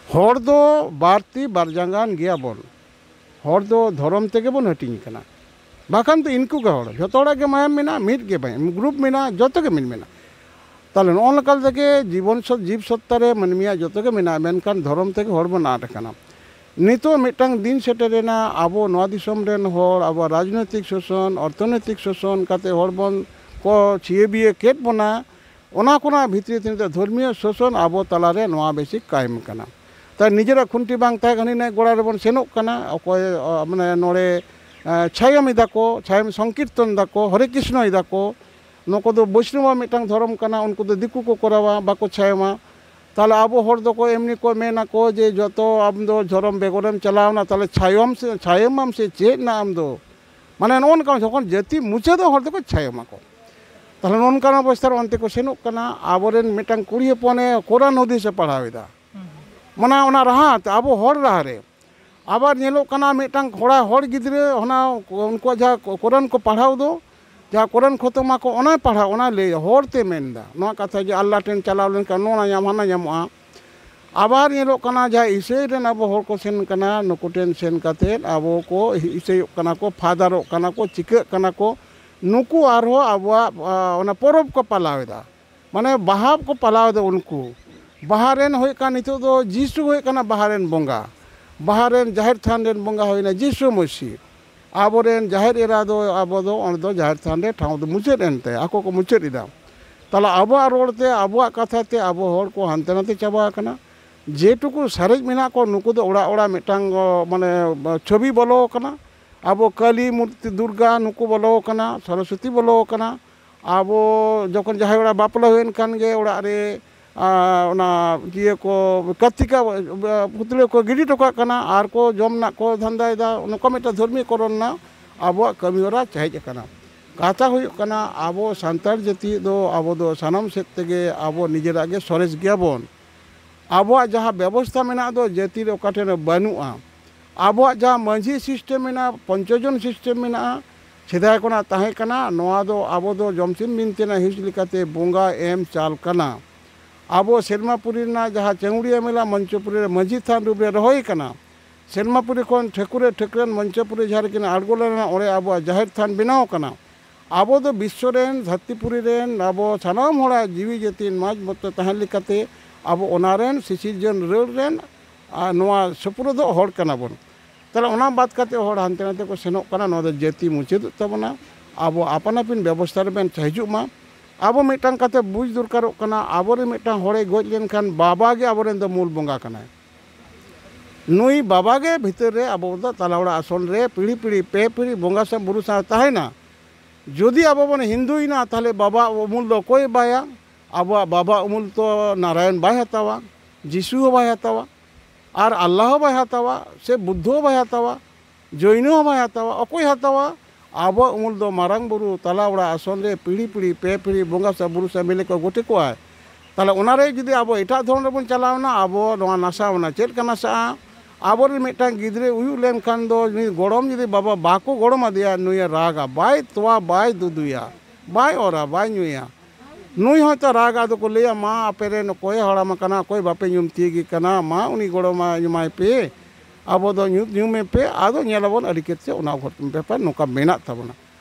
ᱦᱚᱲ ᱫᱚ ᱵᱟᱨ ᱛᱤ ᱵᱟᱨ ᱡᱟᱸᱜᱟᱱ ᱜᱮᱭᱟ ᱵᱚᱱ᱾ ᱦᱚᱲ ᱫᱚ ᱫᱷᱚᱨᱚᱢ ᱛᱮᱜᱮ ᱵᱚᱱ ᱦᱟᱹᱴᱤᱧ ᱠᱟᱱᱟ᱾ ᱵᱟᱠᱷᱟᱱ ᱫᱚ ᱤᱱᱠᱩ ᱜᱮ ᱦᱚᱲ, ᱡᱷᱚᱛᱚ ᱦᱚᱲᱟᱜ ᱜᱮ ᱢᱟᱭᱟᱢ ᱢᱮᱱᱟᱜᱼᱟ, ᱢᱤᱫ ᱜᱮ ᱢᱟᱭᱟᱢ, ᱜᱨᱩᱯ ᱢᱮᱱᱟᱜᱼᱟ, ᱡᱚᱛᱚ ᱜᱮ ᱢᱤᱫ ᱢᱮᱱᱟᱜᱼᱟ᱾ ᱛᱟᱦᱚᱞᱮ ᱱᱚᱜᱼᱚ ᱱᱚᱝᱠᱟ ᱛᱮᱜᱮ ᱡᱤᱵᱚᱱ ᱥᱚ-, ᱡᱤᱵᱽ ᱥᱚᱛᱛᱟ ᱨᱮ ᱢᱟᱹᱱᱢᱤᱭᱟᱜ ᱡᱚᱛᱚ ᱜᱮ ᱢᱮᱱᱟᱜᱼᱟ, ᱢᱮᱱᱠᱷᱟᱱ ᱫᱷᱚᱨᱚᱢ ᱛᱮᱜᱮ ᱦᱚᱲ ᱵᱚᱱ ᱟᱫ ᱟᱠᱟᱱᱟ᱾ ᱱᱤᱛᱚᱜ ᱢᱤᱫᱴᱟᱝ ᱫᱤᱱ ᱥᱮᱴᱮᱨᱮᱱᱟ, ᱟᱵᱚ ᱱᱚᱣᱟ ᱫᱤᱥᱚᱢ ᱨᱮᱱ ᱦᱚᱲ, ᱟᱵᱚᱣᱟᱜ ᱨᱟᱡᱽᱱᱳᱭᱛᱤᱠ ᱥᱳᱥᱚᱱ, ᱚᱨᱛᱷᱚᱱᱳᱭᱛᱤᱠ ᱥᱳᱥᱚᱱ ᱠᱟᱛᱮ ᱦᱚᱲ ᱵᱚᱱ ᱠᱚ ᱪᱷᱤᱭᱟᱹ ᱵᱤᱭᱟᱹ ᱠᱮᱫ ᱵᱚᱱᱟ᱾ ᱚᱱᱟ ᱠᱷᱚᱱᱟᱜ ᱵᱷᱤᱛᱨᱤ ᱛᱮ ᱱᱤᱛᱚᱜ ᱫᱷᱚᱨᱢᱤᱭᱚ ᱥᱳᱥᱚᱱ ᱟᱵᱚ ᱛᱟᱞᱟᱨᱮ ᱱᱚᱣᱟ ᱵᱮᱥᱤ ᱠᱟᱭᱮᱢ ᱠᱟᱱᱟ᱾ ᱛᱟᱭ ᱱᱤᱡᱮᱨᱟᱜ ᱠᱷᱩᱱᱴᱤ ᱵᱟᱝ ᱛᱟᱦᱮᱸ ᱠᱷᱟᱱ ᱦᱟᱹᱱᱤ ᱱᱟᱹᱭ ᱜᱚᱲᱟ ᱨᱮᱵᱚᱱ ᱥᱮᱱᱚᱜ ᱠᱟᱱᱟ᱾ ᱚᱠᱚᱭ, ᱟ, ᱢᱟᱱᱮ ᱱᱚᱰᱮ, ᱟ, ᱪᱷᱟᱭᱚᱢ ᱮᱫᱟ ᱠᱚ, ᱪᱷᱟᱭᱚᱢ ᱥᱚᱝᱠᱤᱨᱛᱚᱱ ᱫᱟᱠᱚ, ᱦᱚᱨᱮ ᱠᱨᱤᱥᱱᱚ ᱮᱫᱟ ᱠᱚ᱾ ᱱᱩᱠᱩ ᱫᱚ ᱵᱳᱭᱥᱱᱚᱵᱟ ᱢᱤᱫᱴᱟᱝ ᱫᱷᱚᱨᱚᱢ ᱠᱟᱱᱟ, ᱩᱱᱠᱩ ᱫᱚ ᱫᱤᱠᱩ ᱠᱚ ᱠᱚᱨᱟᱣᱟ, ᱵᱟᱠᱚ ᱪᱷᱟᱭᱚᱢᱟ᱾ ᱛᱟᱦᱚᱞᱮ ᱟᱵᱚ ᱦᱚᱲ ᱫᱚᱠᱚ ᱮᱢᱱᱤ ᱠᱚ ᱢᱮᱱᱟᱠᱚ ᱡᱮ, "ᱡᱚᱛᱚ ᱟᱢ ᱫᱚ ᱫᱷᱚᱨᱚᱢ ᱵᱮᱜᱚᱨᱮᱢ ᱪᱟᱞᱟᱣᱱᱟ, ᱛᱟᱦᱚᱞᱮ ᱪᱷᱟᱭᱚᱢ ᱥᱮ, ᱪᱷᱟᱭᱚᱢᱟᱢ ᱥᱮ ᱪᱮᱫ ᱱᱟ ᱟᱢ ᱫᱚ?" ᱢᱟᱱᱮ ᱱᱚᱜᱼᱚ ᱱᱚᱝᱠᱟ ᱡᱚᱠᱷᱚᱱ ᱡᱟᱹᱛᱤ ᱢᱩᱪᱟᱹᱫᱚᱜ ᱦᱚᱲ ᱫᱚᱠᱚ ᱪᱷᱟᱭᱚᱢᱟᱠᱚ᱾ ᱛᱟᱦᱚᱞᱮ ᱱᱚᱜᱼᱚ ᱱᱚᱝᱠᱟᱱ ᱚᱵᱚᱥᱛᱷᱟ ᱨᱮ ᱚᱱᱛᱮ ᱠᱚ ᱥᱮᱱᱚᱜ ᱠᱟᱱᱟ᱾ ᱟᱵᱚᱨᱮᱱ ᱢᱤᱫᱴᱟᱝ ᱠᱩᱲᱤ ᱦᱚᱯᱚᱱᱮ ᱠᱳᱨᱟᱱ ᱦᱩᱫᱤᱥᱮ ᱯᱟᱲᱦᱟᱣ ᱮᱫᱟ, ᱢᱟᱱᱮ ᱚᱱᱟ ᱨᱟᱦᱟ ᱛᱮ, ᱟᱵᱚ ᱦᱚᱲ ᱨᱟᱦᱟ ᱨᱮ᱾ ᱟᱵᱟᱨ ᱧᱮᱞᱚᱜ ᱠᱟᱱᱟ ᱢᱤᱫᱴᱟᱝ ᱠᱚᱲᱟ ᱦᱚᱲ ᱜᱤᱫᱽᱨᱟᱹ ᱚᱱᱟ ᱩᱱᱠᱩᱣᱟᱜ ᱡᱟᱦᱟᱸ ᱠᱳᱨᱟᱱ ᱠᱚ ᱯᱟᱲᱦᱟᱣ ᱫᱚ, ᱡᱟᱦᱟᱸ ᱠᱳᱨᱟᱱ ᱠᱷᱚᱛᱚᱢᱟ ᱠᱚ, ᱚᱱᱟᱭ ᱯᱟᱲᱦᱟᱣ, ᱚᱱᱟᱭ ᱞᱟᱹᱭᱟ, ᱦᱚᱲ ᱛᱮ ᱢᱮᱱᱫᱟ ᱱᱚᱣᱟ ᱠᱟᱛᱷᱟ ᱡᱮ ᱟᱞᱞᱟᱦ ᱴᱷᱮᱱ ᱪᱟᱞᱟᱣ ᱞᱮᱱᱠᱷᱟᱱ ᱱᱚᱣᱟ ᱧᱟᱢ, ᱦᱟᱱᱟ ᱧᱟᱢᱚᱜᱼᱟ᱾ ᱟᱵᱟᱨ ᱧᱮᱞᱚᱜ ᱠᱟᱱᱟ ᱡᱟᱦᱟᱸ ᱤᱥᱟᱹᱭ ᱨᱮᱱ ᱟᱵᱚ ᱦᱚᱲ ᱠᱚ ᱥᱮᱱ ᱠᱟᱱᱟ, ᱱᱩᱠᱩ ᱴᱷᱮᱱ ᱥᱮᱱ ᱠᱟᱛᱮᱫ ᱟᱵᱚ ᱠᱚ ᱤᱥᱟᱹᱭᱚᱜ ᱠᱟᱱᱟ ᱠᱚ, ᱯᱷᱟᱫᱟᱨᱚᱜ ᱠᱟᱱᱟ ᱠᱚ, ᱪᱤᱠᱟᱹᱜ ᱠᱟᱱᱟ ᱠᱚ, ᱱᱩᱠᱩ ᱟᱨᱦᱚᱸ ᱟᱵᱚᱣᱟᱜ, ᱟ, ᱚᱱᱟ ᱯᱚᱨᱚᱵᱽ ᱠᱚ ᱯᱟᱞᱟᱣ ᱮᱫᱟ᱾ ᱢᱟᱱᱮ ᱵᱟᱦᱟ ᱠᱚ ᱯᱟᱞᱟᱣ ᱮᱫᱟ ᱩᱱᱠᱩ᱾ ᱵᱟᱦᱟ ᱨᱮᱱ ᱦᱩᱭᱩᱜ ᱠᱟᱱᱟ, ᱱᱤᱛᱚᱜ ᱫᱚ ᱡᱤᱥᱩ ᱦᱩᱭᱩᱜ ᱠᱟᱱᱟ ᱵᱟᱦᱟ ᱨᱮᱱ ᱵᱚᱸᱜᱟ᱾ ᱵᱟᱦᱟ ᱨᱮᱱ ᱡᱟᱦᱮᱨ ᱛᱷᱟᱱ ᱨᱮᱱ ᱵᱚᱸᱜᱟ ᱦᱩᱭᱱᱟ ᱡᱤᱥᱩ ᱢᱟᱹᱥᱤ᱾ ᱟᱵᱚᱨᱮᱱ ᱡᱟᱦᱮᱨ ᱮᱨᱟ ᱫᱚ ᱟᱵᱚ ᱫᱚ ᱚᱸᱰᱮ ᱫᱚ ᱡᱟᱦᱮᱨ ᱛᱷᱟᱱ ᱨᱮ ᱴᱷᱟᱶ ᱫᱚ ᱢᱩᱪᱟᱹᱫ ᱮᱱ ᱛᱟᱭᱟ, ᱟᱠᱚ ᱠᱚ ᱢᱩᱪᱟᱹᱫ ᱮᱫᱟ᱾ ᱛᱟᱦᱚᱞᱮ ᱟᱵᱚᱣᱟᱜ ᱨᱚᱲ ᱛᱮ, ᱟᱵᱚᱣᱟᱜ ᱠᱟᱛᱷᱟ ᱛᱮ ᱟᱵᱚ ᱦᱚᱲ ᱠᱚ ᱦᱟᱱᱛᱮ ᱱᱟᱛᱮ ᱪᱟᱵᱟ ᱟᱠᱟᱱᱟ᱾ ᱡᱮᱴᱩᱠᱩ ᱥᱟᱨᱮᱡ ᱢᱮᱱᱟᱜ ᱠᱚ, ᱱᱩᱠᱩ ᱫᱚ ᱚᱲᱟᱜ ᱚᱲᱟᱜ ᱢᱤᱫᱴᱟᱝ, ᱚ, ᱢᱟᱱᱮ, ᱪᱷᱚᱵᱤ ᱵᱚᱞᱚ ᱟᱠᱟᱱᱟ᱾ ᱟᱵᱚ ᱠᱟᱹᱞᱤ ᱢᱩᱨᱛᱤ, ᱫᱩᱨᱜᱟ, ᱱᱩᱠᱩ ᱵᱚᱞᱚ ᱟᱠᱟᱱᱟ, ᱥᱚᱨᱚᱥᱚᱛᱤ ᱵᱚᱞᱚ ᱟᱠᱟᱱᱟ᱾ ᱟᱵᱚ ᱡᱚᱠᱷᱚᱱ ᱡᱟᱦᱟᱸᱭ ᱚᱲᱟᱜ ᱵᱟᱯᱞᱟ ᱦᱩᱭᱮᱱ ᱠᱷᱟᱱ ᱜᱮ, ᱚᱲᱟᱜ ᱨᱮ, ᱟ, ᱚᱱᱟ ᱤᱭᱟᱹ ᱠᱚ, ᱠᱟᱨᱛᱤᱠᱟ, ᱟ, ᱯᱩᱛᱲᱟᱹ ᱠᱚ ᱜᱤᱰᱤ ᱦᱚᱴᱚ ᱠᱟᱜ ᱠᱟᱱᱟ ᱟᱨ ᱠᱚ ᱡᱚᱢ ᱨᱮᱱᱟᱜ ᱠᱚ ᱫᱷᱟᱱᱫᱟᱭᱮᱫᱟ᱾ ᱱᱚᱝᱠᱟ ᱢᱤᱫᱴᱟᱝ ᱫᱷᱚᱨᱢᱤᱠᱚᱨᱚᱱ ᱨᱮᱱᱟᱜ ᱟᱵᱚᱣᱟᱜ ᱠᱟᱹᱢᱤ ᱦᱚᱨᱟ ᱦᱮᱡ ᱟᱠᱟᱱᱟ᱾ ᱠᱟᱛᱷᱟ ᱦᱩᱭᱩᱜ ᱠᱟᱱᱟ, ᱟᱵᱚ ᱥᱟᱱᱛᱟᱲ ᱡᱟᱹᱛᱤ ᱫᱚ, ᱟᱵᱚ ᱫᱚ ᱥᱟᱱᱟᱢ ᱥᱮᱫ ᱛᱮᱜᱮ ᱟᱵᱚ ᱱᱤᱡᱮᱨᱟᱜ ᱜᱮ ᱥᱚᱨᱮᱥ ᱜᱮᱭᱟᱵᱚᱱ᱾ ᱟᱵᱚᱣᱟᱜ ᱡᱟᱦᱟᱸ ᱵᱮᱵᱚᱥᱛᱷᱟ ᱢᱮᱱᱟᱜ ᱫᱚ, ᱡᱟᱹᱛᱤ ᱨᱮ ᱚᱠᱟ ᱴᱷᱮᱱ ᱦᱚᱸ ᱵᱟᱹᱱᱩᱜᱼᱟ᱾ ᱟᱵᱚᱣᱟᱜ ᱡᱟᱦᱟᱸ ᱢᱟᱹᱡᱷᱤ system ᱢᱮᱱᱟᱜᱼᱟ, ᱯᱚᱧᱪᱚᱡᱚᱱ system ᱢᱮᱱᱟᱜᱼᱟ, ᱥᱮᱫᱟᱭ ᱠᱷᱚᱱᱟᱜ ᱛᱟᱦᱮᱸ ᱠᱟᱱᱟ᱾ ᱱᱚᱣᱟ ᱫᱚ ᱟᱵᱚ ᱫᱚ ᱡᱚᱢᱥᱤᱢ ᱵᱤᱱᱛᱤ ᱨᱮᱱᱟᱜ ᱦᱤᱸᱥ ᱞᱮᱠᱟᱛᱮ ᱵᱚᱸᱜᱟ ᱮᱢ ᱪᱟᱞ ᱠᱟᱱᱟ᱾ ᱟᱵᱚ ᱥᱮᱨᱢᱟᱯᱩᱨᱤ ᱨᱮᱱᱟᱜ ᱡᱟᱦᱟᱸ ᱪᱟᱹᱣᱲᱤᱭᱟᱹ ᱢᱮᱞᱟ ᱢᱚᱧᱪᱚᱯᱩᱨᱤ ᱨᱮ ᱢᱟᱹᱡᱷᱤ ᱛᱷᱟᱱ ᱨᱩᱯ ᱨᱮ ᱨᱚᱦᱚᱭ ᱠᱟᱱᱟ᱾ ᱥᱮᱨᱢᱟᱯᱩᱨᱤ ᱠᱷᱚᱱ ᱴᱷᱟᱹᱠᱩᱨᱮ ᱴᱷᱟᱹᱠᱨᱟᱹᱱ ᱢᱚᱧᱪᱚᱯᱩᱨᱤ ᱡᱟᱦᱟᱸ ᱨᱮᱠᱤᱱ ᱟᱬᱜᱚ ᱞᱮᱱᱟ, ᱚᱸᱰᱮ ᱟᱵᱚᱣᱟᱜ ᱡᱟᱦᱮᱨ ᱛᱷᱟᱱ ᱵᱮᱱᱟᱣ ᱠᱟᱱᱟ᱾ ᱟᱵᱚ ᱫᱚ ᱵᱤᱥᱥᱚ ᱨᱮᱱ, ᱫᱷᱟᱹᱨᱛᱤᱯᱩᱨᱤ ᱨᱮᱱ, ᱟᱵᱚ ᱥᱟᱱᱟᱢ ᱦᱚᱲᱟᱜ ᱡᱤᱣᱤ ᱡᱟᱹᱛᱤ ᱢᱚᱡᱽ ᱢᱚᱛᱚ ᱛᱟᱦᱮᱸ ᱞᱮᱠᱟᱛᱮ ᱟᱵᱚ ᱚᱱᱟ ᱨᱮᱱ ᱥᱤᱥᱤᱨᱡᱚᱱ ᱨᱟᱹᱲ ᱨᱮᱱ ᱟᱨ ᱱᱚᱣᱟ ᱥᱩᱯᱩᱨᱩᱫᱚᱜ ᱦᱚᱲ ᱠᱟᱱᱟ ᱵᱚᱱ᱾ ᱛᱟᱦᱚᱞᱮ ᱚᱱᱟ ᱵᱟᱫ ᱠᱟᱛᱮ ᱦᱚᱲ ᱦᱟᱱᱛᱮ ᱱᱟᱛᱮ ᱠᱚ ᱥᱮᱱᱚᱜ ᱠᱟᱱᱟ, ᱱᱚᱣᱟ ᱫᱚ ᱡᱟᱹᱛᱤ ᱢᱩᱪᱟᱹᱫᱚᱜ ᱛᱟᱵᱚᱱᱟ᱾ ᱟᱵᱚ ᱟᱯᱟᱱ ᱟᱹᱯᱤᱱ ᱵᱮᱵᱚᱥᱛᱷᱟ ᱨᱮᱵᱚᱱ ᱦᱤᱡᱩᱜ ᱢᱟ᱾ ᱟᱵᱚ ᱢᱤᱫᱴᱟᱝ ᱠᱟᱛᱷᱟ ᱵᱩᱡᱽ ᱫᱚᱨᱠᱟᱨᱚᱜ ᱠᱟᱱᱟ, ᱟᱵᱚᱨᱮᱱ ᱢᱤᱫᱴᱟᱝ ᱦᱚᱲᱮ ᱜᱚᱡ ᱞᱮᱱᱠᱷᱟᱱ ᱵᱟᱵᱟ ᱜᱮ ᱟᱵᱚᱨᱮᱱ ᱫᱚ ᱢᱩᱞ ᱵᱚᱸᱜᱟ ᱠᱟᱱᱟᱭ᱾ ᱱᱩᱭ ᱵᱟᱵᱟ ᱜᱮ ᱵᱷᱤᱛᱟᱹᱨ ᱨᱮ ᱟᱵᱚ ᱫᱚ ᱛᱟᱞᱟ ᱚᱲᱟᱜ ᱟᱥᱚᱱ ᱨᱮ ᱯᱤᱲᱦᱤ ᱯᱤᱲᱦᱤ ᱯᱮ ᱯᱤᱲᱦᱤ ᱵᱚᱸᱜᱟ ᱥᱟᱶ ᱵᱩᱨᱩ ᱥᱟᱶ ᱛᱟᱦᱮᱱᱟ᱾ ᱡᱩᱫᱤ ᱟᱵᱚ ᱵᱚᱱ ᱦᱤᱱᱫᱩᱭᱮᱱᱟ, ᱛᱟᱦᱚᱞᱮ ᱵᱟᱵᱟ ᱩᱢᱩᱞ ᱫᱚ ᱚᱠᱚᱭ ᱵᱟᱭᱟ? ᱟᱵᱚᱣᱟᱜ ᱵᱟᱵᱟ ᱩᱢᱩᱞ ᱫᱚ ᱱᱟᱨᱟᱭᱚᱱ ᱵᱟᱭ ᱦᱟᱛᱟᱣᱟ, ᱡᱤᱥᱩ ᱦᱚᱸ ᱵᱟᱭ ᱦᱟᱛᱟᱣᱟ, ᱟᱨ ᱟᱞᱞᱟᱦ ᱦᱚᱸ ᱵᱟᱭ ᱦᱟᱛᱟᱣᱟ, ᱥᱮ ᱵᱩᱫᱽᱫᱷᱚ ᱦᱚᱸ ᱵᱟᱭ ᱦᱟᱛᱟᱣᱟ, ᱡᱚᱭᱱᱚ ᱦᱚᱸ ᱵᱟᱭ ᱦᱟᱛᱟᱣᱟ᱾ ᱚᱠᱚᱭ ᱦᱟᱛᱟᱣᱟ? ᱟᱵᱚᱣᱟᱜ ᱩᱢᱩᱞ ᱫᱚ ᱢᱟᱨᱟᱝ ᱵᱩᱨᱩ ᱛᱟᱞᱟ ᱚᱲᱟᱜ ᱟᱥᱚᱱ ᱨᱮ ᱯᱤᱲᱦᱤ ᱯᱤᱲᱦᱤ ᱯᱮ ᱯᱤᱲᱦᱤ ᱵᱚᱸᱜᱟ ᱥᱟᱶ ᱵᱩᱨᱩ ᱥᱟᱶ ᱢᱤᱞᱮ ᱠᱚ ᱜᱚᱴᱮ ᱠᱚᱣᱟᱭ᱾ ᱛᱟᱦᱚᱞᱮ ᱚᱱᱟᱨᱮ ᱡᱩᱫᱤ ᱟᱵᱚ ᱮᱴᱟᱜ ᱫᱷᱚᱨᱚᱢ ᱨᱮᱵᱚᱱ ᱪᱟᱞᱟᱣᱱᱟ, ᱟᱵᱚ ᱱᱚᱣᱟ ᱱᱟᱥᱟᱣᱱᱟ᱾ ᱪᱮᱫ ᱞᱮᱠᱟ ᱱᱟᱥᱟᱜᱼᱟ? ᱟᱵᱚᱨᱮᱱ ᱢᱤᱫᱴᱟᱝ ᱜᱤᱫᱽᱨᱟᱹ ᱦᱩᱭᱩᱜ ᱞᱮᱱᱠᱷᱟᱱ ᱫᱚ ᱱᱩᱭ ᱜᱚᱲᱚᱢ ᱡᱩᱫᱤ ᱵᱟᱵᱟ ᱵᱟᱠᱚ ᱜᱚᱲᱚᱢ ᱟᱫᱮᱭᱟ, ᱱᱩᱭᱮ ᱨᱟᱜᱟ, ᱵᱟᱭ ᱛᱚᱣᱟ ᱵᱟᱭ ᱫᱩᱫᱩᱭᱟ, ᱵᱟᱭ ᱚᱨᱟ, ᱵᱟᱭ ᱧᱩᱭᱟ᱾ ᱱᱩᱭ ᱦᱚᱸ ᱛᱚ ᱨᱟᱜᱟ, ᱟᱫᱚ ᱠᱚ ᱞᱟᱹᱭᱟ, "ᱢᱟ, ᱟᱯᱮ ᱨᱮᱱ ᱚᱠᱚᱭᱮ ᱦᱟᱲᱟᱢ ᱟᱠᱟᱱᱟ, ᱚᱠᱚᱭ ᱵᱟᱯᱮ ᱧᱩᱢ ᱛᱤᱭᱟᱹᱜᱮ ᱠᱟᱱᱟ, ᱢᱟ ᱩᱱᱤ ᱜᱚᱲᱚᱢᱟ ᱧᱩᱢᱟᱭ ᱯᱮ, ᱟᱵᱚ ᱫᱚ ᱧᱩᱛ ᱧᱩᱢᱮ ᱯᱮ", ᱟᱫᱚ ᱧᱮᱞᱟᱵᱚᱱ ᱟᱹᱰᱤ ᱠᱮᱛ ᱪᱮ ᱚᱱᱟ ᱜᱷᱚᱴ-, ᱵᱮᱯᱟᱨ ᱱᱚᱝᱠᱟ ᱢᱮᱱᱟᱜ ᱛᱟᱵᱚᱱᱟ᱾